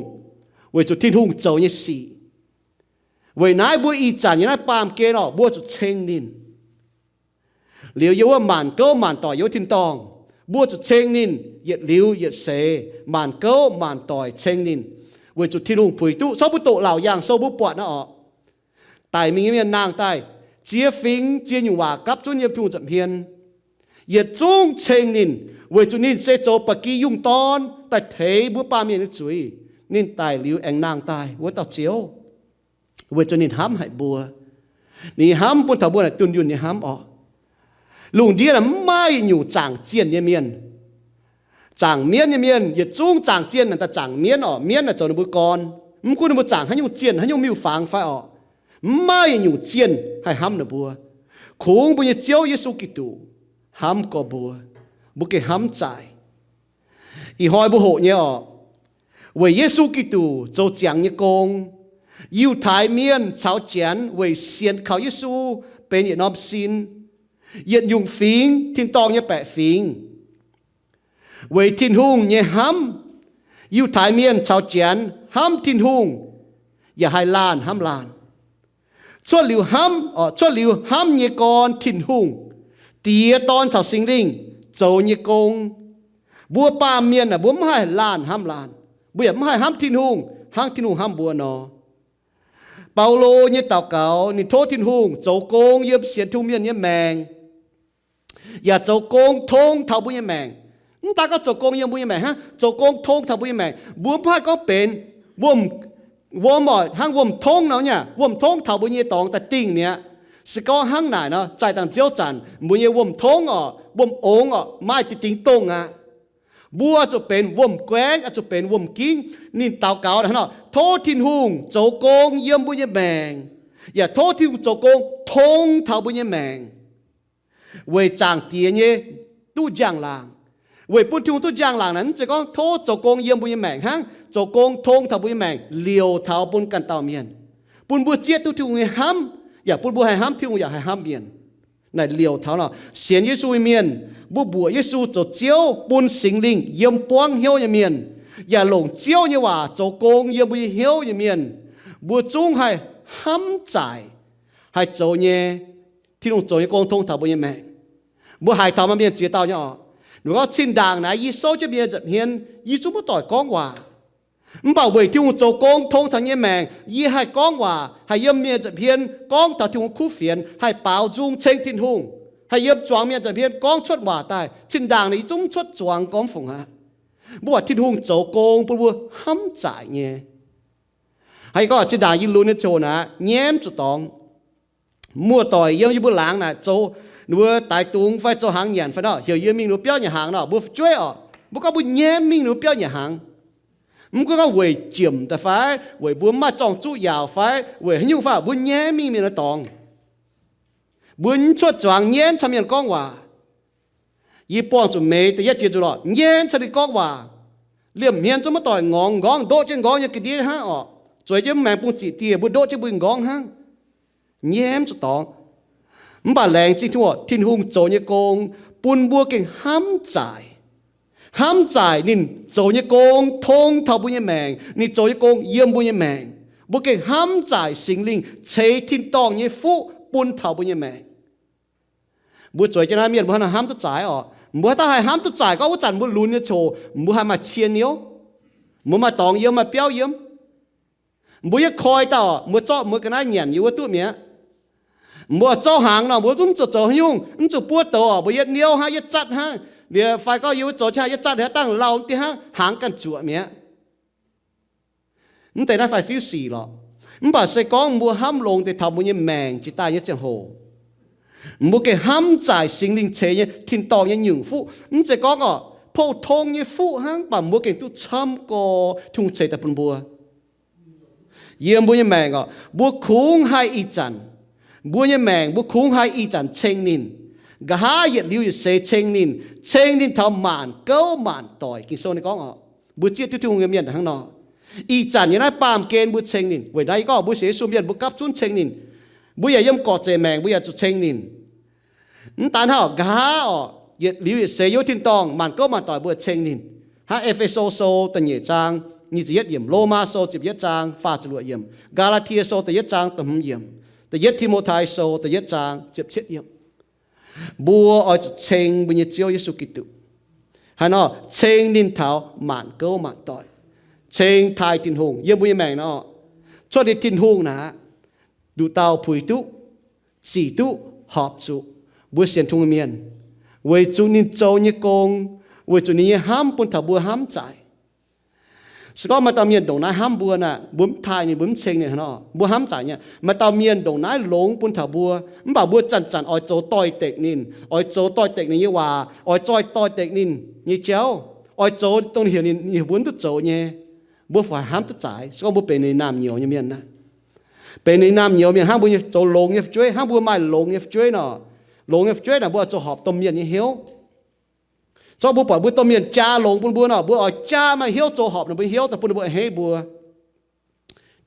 weic zuqc Tin-Hungh zoux nyei sic. Weic naaiv mbuo ih zanc yiem naaiv baamh gen oc, mbuo zuqc ceng ninh. Liuz yiem wuov maanc gouv maanc doic yiem wuov tin-dorngh, mbuo zuqc ceng ninh yietc liuz yietc seix, maanc gouv maanc doic ceng ninh, weic zuqc Tin-Hungh puix duqv. Corc mbuo doqc Laauc Yaangh Sou mbuo buatc naaiv oc, daic mingh nyei mienh nangh daaih, ziex fingx ziex nyungc waac gapv zunv yiem Tin-Hungh nza'hmien. Yietc zungv ceng ninh, weic zuqc ninh se zoux ba'gi yungh dorn daaih teix mbuo baamh mienh nyei zuiz. Ninh daic liuz aengx nangh daaih wuov dauh Ziouv, weic zuqc ninh hnamv haic mbuo. Ninh hnamv bun taux mbuo naaic dunh yunh nyei hnamv oc. Lungh ndiev naaic mv maaih yietc nyungc zaangc zienh nyei mienh. Zaangc mienv nyei mienh, yietc zungv zaangc zienh naaic daaih zaangc mienv oc. Mienv naaic zoux ninh mbuo gorn. Mv gunv ninh mbuo zaangc haaix nyungc zienh, haaix nyungc miuc-fangx fai oc, mv maaih yietc nyungc zienh haih hnamv ninh mbuo. Kungx mbuo nyei Ziouv Yesu Giduc hnamv gorx mbuo, mbuo gengh hnamv zaaic. Ih hnoi mbuo hoqc nyei oc, weic Yesu Giduc zoux ziangx nyei gong, Yiutai Mienh caux Janx weic sienx kaux Yesu benx yietc norm sin, yietc nyungc fingx, tin-dorngh nyei baeqc fingx. Weic Tin-Hungh nyei hnamv, Yiutai Mienh caux Janx hnamv Tin-Hungh, yaac haih laanh hnamv laanh. Cuotv liuz hnamv, cuotv liuz hnamv nyei gorn Tin-Hungh, Diex, Dorn caux Singx Lingh zoux nyei gong, mbuo baamh mienh aah, mbuo mv haih laanh hnamv laanh. Mbuo yaac mv haih hnamv Tin-Hungh hnangv Tin-Hungh hnamv mbuo nor. Baulo nyei daux gaux, ninh tov Tin-Hungh zoux gong yiem sienx Tin-Hungh mienh nyei maengc, yaac zoux gong tong taux mbuo nyei maengc. Mv daaih gorngv zoux gong yiem mbuo nyei maengc hnangv, zoux gong tong taux mbuo nyei maengc. Mbuo mv haih gorngv benx wuom, wuom oc, hnangv wuom-tongv nor nyei, wuom-tongv taux mbuo nyei dorngx daaih dingh mi'aqv. Se gorngv hnangv naaic nor, zaih dangh nziouv zanc mbuo nyei wuom-tongv oc, wuom-ongx oc, maaih dingx dingx dongh aqv. Mbuo zuqc benx wuom-guaengv, zuqc benx wuom-gingv. Ninh daux gaux hnangv nor, tov Tin-Hungh zoux gong yiem mbuo nyei maengc, yaac tov Tin-Hungh zoux gong tong taux mbuo nyei maengc, weic Zaangc Diex nyei duqv njang-laangc. Weic bun Tin-Hungh duqv njang-laangc naaic, mv zeiz gorngv tov zoux gong yiem mbuo nyei maengc hnangv, zoux gong tong taux mbuo nyei maengc, liouc taux bun ganh dauh mienh, bun mbuo zieqv duqv Tin-Hungh nyei hnamv, yaac bun mbuo haih hnamv Tin-Hungh yaac haih hnamv mienh. Naaic liouc taux nor, sienx Yesu nyei mienh, mbuo mbuoqc Yesu zoux Ziouv bun Singx Lingh yiem buangv hnyouv nyei mienh, yaac longc Ziouv nyei waac zoux gong yiem mbuo nyei hnyouv nyei mienh, mbuo zungv haih hnamv zaaic, haih zoux nyei, Tin-Hungh zoux nyei gong tong taux mbuo nyei maengc. Mbuo haiz taux maaih mienh ziex dauh nyei oc, ninh gorngv, cin-ndaangc naaiv yie souv jienv mienh nza'hmien, yie zungv maiv doic gorngv waac. Mv baac weic Tin-Hungh zoux gong tong taux nyei maengc, yie haih gorngv waac, haih yiem mienh nza'hmien gorngv taux Tin-Hungh kuv fienx, haih baaux nzung ceng Tin-Hungh, haih yiem zuangx mienh nza'hmien gorngv cuotv waac daaih. Cin-ndaangc naaiv yie zungv cuotv zuangx gorngv fungc aqv. Mbuo buatc Tin-Hungh zoux gong bun mbuo hnamv zaaic nyei. Haaix gorngv cin-ndaangc yie lunx nyei ziangh hoc naaiv, nyiemv zuqc dorngx. Muoz-doic yiem yie mbuo laangz naaic zoux, ninh mbuo daix dungz fai zoux hnaangx nyanc fai nor, heuc yie mingh ninh mbuo biauv nyanc hnaangx nor, mbuo fu'jueiv oc, mbuo gorngv mbuo nyiemv mingh ninh mbuo biauv nyanc hnaangx. Mv gunv gorngv weic jiemc daaih fai, weic mbuo mv maaih zorng-zuqv yaauc fai, weic haaix nyungc fai, mbuo nyiemv mingh mienh nyei dorngx. Mbuo mv cuotv zuangx nyiemv caux mienh gorngv waac. Yie buangh zuqc meix da'yietv jiex zuqc lorqc, nyiemv caux ninh gorngv waac. Liemh hmien zungv maiv doic ngorngx, nqorngv ndoqv jienv nqorngv nyei ga'ndiev hnangv oc. Zueiz jienv mv maengx bungx ziqc dieh, mbuo ndoqv jienv mbuo nqorngv hnangv. Nyiemv zuqc dorngx. Mv baac laengz zingh Tin-Hungh, Tin-Hungh zoux nyei gong bun mbuo gengh hnamv zaaic. Hnamv zaaic ninh zoux nyei gong tong taux mbuo nyei maengc, ninh zoux nyei gong yiem mbuo nyei maengc. Mbuo gengh hnamv zaaic Singx Lingh ceix tin-dorngh nyei fuqv bun taux mbuo nyei maengc. Mbuo zueiz jienv naaiv mienh mbuo hnangv naaiv hnamv duqv zaaic oc. Mbuo haaix dauh haih hnamv duqv zaaic gorngv wuov zanc mbuo lunx nyei ziangh hoc mbuo haih maaih cien niouv, mbuo maaih dorngx yiem, maaih biauv yiem. Mbuo yie koi dauh mbuo zorqv mbuo ga'naaiv nyanc yie wuov duqv mi'aqv. Mbuo zorqv hnaangx nor, mbuo zungv zuqc zoux haaix nyungc, mv zuqc buov douz oc, mbuo yietv niouv hnangv, yietv zatv hnangv. Liuz fai gorngv yie mbuo zoux qaqv yietv zatv hnangv, dangh lauh deix hnangv, hnaangx ganh zuoqc mi'aqv. Mv deix naaiv fai fiuv sic lorqc. Mv baac se gorngv mbuo hnamv longx deix taux mbuo nyei maengc jiex daaih nyei ziangh hoc, mbuo gengh hnamv zaaic Singx Lingh ceix nyei tin-dorngh nyei nyungc fuqv. Mv zeiz gorngv oc, pou-tong nyei fuqv hnangv, mv baac mbuo gengh duqv camv gorx Tin-Hungh ceix daaih bun mbuo. Yiem mbuo nyei maengc oc, mbuo kungx haih ih zanc, mbuo nyei maengc mbuo kungx haih ih zanc ceng ninh. Nqa'haav yietc liuz yietc seix ceng ninh, ceng ninh taux maanc gouv maanc doic. Ging-Sou ninh gorngv oc, mbuo zieqv duqv Tin-Hungh nyei mienh hnangv nor, ih zanc nyei naaiv baamh gen mbuo ceng ninh. Weic naaiv yie gorngv mbuo sienx Yesu mienh mbuo gapv zunv ceng ninh. Mbuo yaac yiem gorqv-zeic maengc mbuo yaac zuqc ceng ninh. Mv daan hnangv, nqa'haav oc, yietc liuz yietc seix yiem tin-dorngh maanc gouv maanc doic mbuo ceng ninh. Hnangv E^fe^so Sou da'nyeic zaang nyic ziepc yietv yiemc, Lomaa Sou ziepc yietv zaang faah ziepc luoqc yiemc, Gaa^laa^tie Sou da'yietv zaang da'hmz yiemc, da'yietv Ti^mo^tai Sou da'yietv zaang ziepc cietv yiemc. Mbuo oix zuqc ceng mbuo nyei Ziouv Yesu Giduc. Haaix nor? Ceng ninh taux maanc gouv maanc doic. Ceng taaih Tin-Hungh yiem mbuo nyei maengc nor, cuotv liuz Tin-Hungh naaic, nduqc dauh puix duqv, zic duqv, horpc zuqc mbuo sienx Tin-Hungh mienh, weic zuqc ninh zoux nyei gong, weic zuqc ninh nyei hnamv bun taux mbuo hnamv zaaic. Se gorngv maaih dauh mienh ndongc naaiv hnamv mbuo naaic, mbuo mv taaih ninh, mbuo mv ceng ninh hnangv nor, mbuo hnamv zaaic nyei. Maaih dauh mienh ndongc naaiv longx bun taux mbuo, mv baac mbuo zanc-zanc oix zoux doix-dekc ninh, oix zoux doix-dekc ninh nyei waac, oix zoux doix-dekc ninh nyei jauv, oix zoux dongh ninh heuc ninh, ninh heuc mbuo mv duqv zoux nyei, mbuo fai hnamv duqv zaaic. Se gorngv mbuo benx ninh naamh nyouz nyei mienh naaic, benx ninh naamh nyouz mienh hnangv mbuo nyei zoux longx nyei fu'jueiv, hnangv mbuo maaih longx nyei fu'jueiv nor, longx nyei fu'jueiv naaic mbuo oix zoux horpc domh mienh nyei hnyouv. Se gorngv mbuo buatc mbuo domh mienh jaa longx bun mbuo nor, mbuo oix jaa maaih hnyouv zoux horpc ninh mbuo nyei hnyouv daaih bun ninh mbuo a'hneiv mbuo.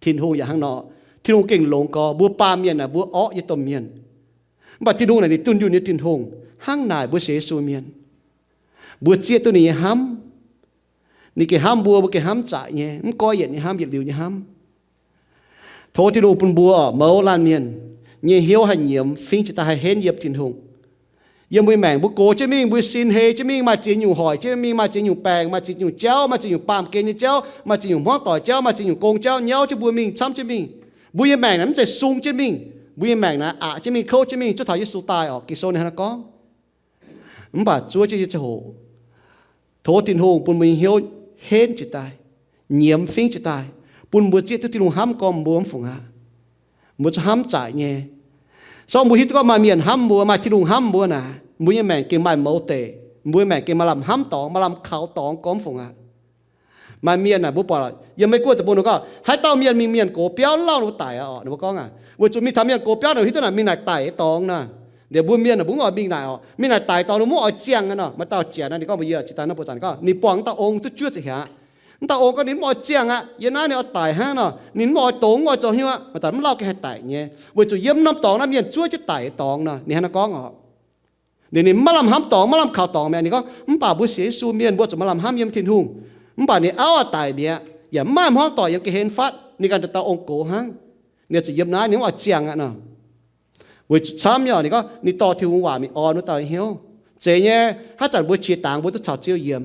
Tin-Hungh yaac hnangv nor. Tin-Hungh gengh longx gorx. Mbuo baamh mienh naaic mbuo orqv nyei domh mienh, mv baac Tin-Hungh naaic ninh dunh yunh nyei Tin-Hungh. Hnangv naaic mbuo sienx Yesu mienh, mbuo zieqv duqv ninh nyei hnamv. Ninh gengh hnamv mbuo, mbuo gengh hnamv zaaic nyei, mv goiv yietc nyei hnamv, yietc liuz nyei hnamv. Tov Tin-Hungh bun mbuo mouz laanh mienh nyei hnyouv haih nyiemz fingx jiex daaih, haih henv yiem Tin-Hungh. Yiem mbuo nyei maengc mbuo gox jienv mingh, mbuo sin hei jienv mingh, maaih ziex nyungc hoic jienv mingh, maaih ziex nyungc baengc, maaih ziex nyungc jauv, maaih ziex nyungc baamh gen nyei jauv, maaih ziex nyungc hmuangv doic jauv, maaih ziex nyungc gong jauv nyauv jienv mbuo mingh, camv jienv mingh. Mbuo nyei maengc naaic mv zeiz sung jienv mingh. Mbuo nyei maengc naaic aqc jienv mingh, kouv jienv mingh, zuov taux Yesu daaih orqc. Ging-Sou ninh hnangv naaiv gorngv. Mv baac zuov jienv nyei ziangh hoc, tov Tin-Hungh bun mbuo nyei hnyouv henv jiex daaih, nyiemz fingx jiex daaih, bun mbuo zieqv duqv Tin-Hungh hnamv gormx mbuo mv fungc aqv. Mbuo zuqc hnamv zaaic nyei. Se gorngv mbuo hiuv duqv gorngv maaih mienh hnamv mbuo, maaih Tin-Hungh hnamv mbuo naaic, mbuo nyei maengc gengh maaih mouz deic, mbuo nyei maengc gengh maaih lamh hnamv dorngx, maaih lamh kaux dorngx gormx mv fungc aqv. Maaih mienh naaic mbuo buatc yiem Meiv Guoqv deic-bung ninh gorngv, haaix dauh mienh mingh mienh gox biauv lauh ninh mbuo daic aqv orqc, ninh mbuo gorngv aac, weic zuqc mingh taux mienh gox biauv ninh hiuv duqv naaic mingh naaic daic dorngx nor. Liuz mbuo mienh naaic mbuo mv oix mingh naaic orqc, mingh naaic daic dorngx ninh mbuo mv oix ziangh aqv nor. Maaih dauh jiex naaiv ninh gorngv mbuox yie, zinh daaih naaiv mbuo zanc ninh gorngv ninh buangh dauh ong duqv juov ziepc hiaangx. Mv dauh ong gorngv ninh mv oix ziangh aqv, yie naaiv ninh oix daic hnangv nor, ninh mv oix dongz, mv oix zoux hnyouv aqv. Maaih deix mv lauh gengh haih daic nyei, weic zuqc yiem norm dorngx naaiv mienh zuov jienv daic dorngx nor. Ninh hnangv naaiv gorngv orqc. Ninh, ninh maiv lamh hnamv dorngx, maiv lamh kaux dorngx mi'aqv. Ninh gorngv, mv baac mbuo sienx Yesu mienh mbuo zuqc maaih lamh hnamv yiem Tin-Hungh. Mv baac ninh auv daic mi'aqv, yaac mv maaih hmuangv doic yiem ga'hlen fatv, ninh ganh dauh ong gox hnangv. Ninh zuqc yiem naaiv, ninh mv oix ziangh aqv nor. Weic zuqc camv nyei orqc, ninh gorngv ninh dorh Tin-Hungh waac mingh orn wuov dauh hnyouv. Zeiz nyei, haaix zanc mbuo qiex dangx mbuo duqv caux Ziouv yiem.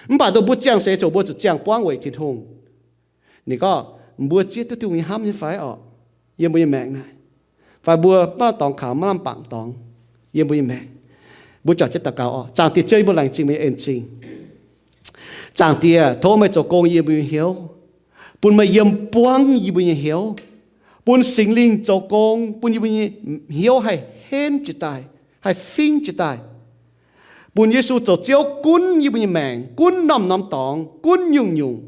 Mv baac dongh mbuo ziangh seix ziouc mbuo zuqc ziangh buangv weic Tin-Hungh. Ninh gorngv, mbuo zieqv duqv Tin-Hungh nyei hnamv nyei fai orqc, yiem mbuo nyei maengc naaic? Fai mbuo maiv lamh dorngx kaux, maiv lamh bangc dorngx yiem mbuo nyei maengc? Mbuo juangc jienv daux gaux orqc. Zaangc Diex Ziouv, yie mbuo laengz zingh meih nyei en-zingh. Zaangc Diex, tov meih zoux gong yie mbuo nyei hnyouv, bun meih yiem buangv yie mbuo nyei hnyouv, bun Singx Lingh zoux gong bun yie mbuo nyei hnyouv haih henv jiez daaih, haih fingx jiez daaih. Bun Yesu zoux Ziouv gunv yie mbuo nyei maengc, gunv norm-norm dorngx, gunv nyungc-nyungc.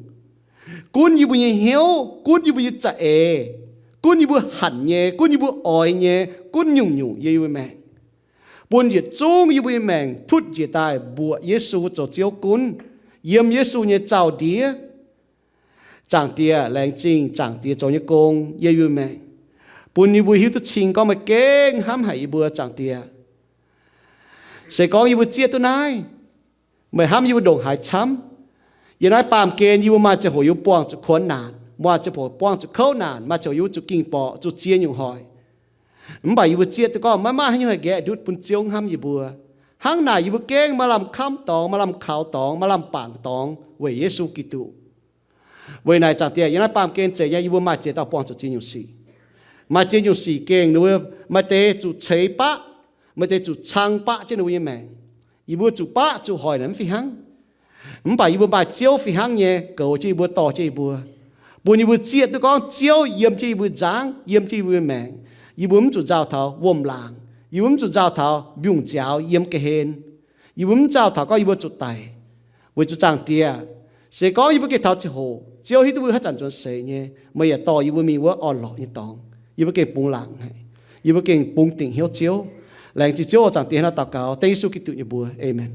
Gunv yie mbuo nyei hnyouv, gunv yie mbuo nyei za'eix, gunv yie mbuo hanc nyei, gunv yie mbuo oix nyei, gunv nyungc-nyungc yiem yie mbuo maengc. Bun yietc zungv yie mbuo nyei maengc tutv njiec daaih mbuoqc Yesu zoux Ziouv gunv, yiem Yesu nyei zaux-ndiev. Zaangc Diex, laengz zingh Zaangc Diex zoux nyei gong yiem yie mbuo maengc, bun yie mbuo hiuv duqv cing gorngv meih gengh hnamv haic yie mbuo, Zaangc Diex. Se gorngv yie mbuo zieqv duqv naaiv, meih hnamv yie mbuo ndongc haaix camv. Yiem naaiv baamh gen yie mbuo maaih ziangh hoc yie mbuo buangh zuqc kuonx naanc, maaih ziangh hoc buangh zuqc kouv naanc, maaih ziangh hoc yie mbuo zuqc ging-borqc, zuqc ziex nyungc hoic. Mv baac yie mbuo zieqv duqv gorngv maiv maaih haaix nyungc haih nqaeqv ndutv bun Ziouv hnamv yie mbuo. Hnangv naaic yie mbuo gengh maaih lamh kamv dorngx, maaih lamh kaux dorngx, maaih lamh bangc dorngx weic Yesu Giduc. Weic naaic Zaangc Diex, yiem naaiv baamh gen zeiz nyei yie mbuo maaih ziex dauh buangh zuqc ziex nyungc sic. Maaih ziex nyungc sic gengh ninh mbuo maaih deix zuqc ceix baqv, maaih deix zuqc cang baqv jienv ninh mbuo nyei maengc. Yie mbuo zuqc baqv zuqc hoic naaic mv fih hnangv. Mv baac yie mbuo maaih Ziouv fih hnangv nyei goux jienv yie mbuo, dorh jienv yie mbuo, bun yie mbuo zieqv duqv gorngv Ziouv yiem jienv yie mbuo nzangv, yiem jienv yie mbuo maengc. Yie mbuo mv zuqc nzauh taux wuom-laangc. Yie mbuo mv zuqc nzauh taux mbiungc nziaaux yiem ga'hlen. Yie mbuo mv nzauh taux gorngv yie mbuo zuqc daic. Weic zuqc Zaangc Diex, se gorngv yie mbuo gengh taux ziangh hoc Ziouv hiuv duqv mbuo haaix zanc nzuonx seix nyei, meih yaac dorh yie mbuo mingh wuov orn-lorqc nyei dorngx. Yie mbuo gengh bungx laangc haic. Yie mbuo gengh bungx dingc hnyouv Ziouv. Laengz zingh Ziouv oc. Zaangc Diex, hnangv naaiv daux gaux dengv Yesu Giduc nyei mbuox. Aamen.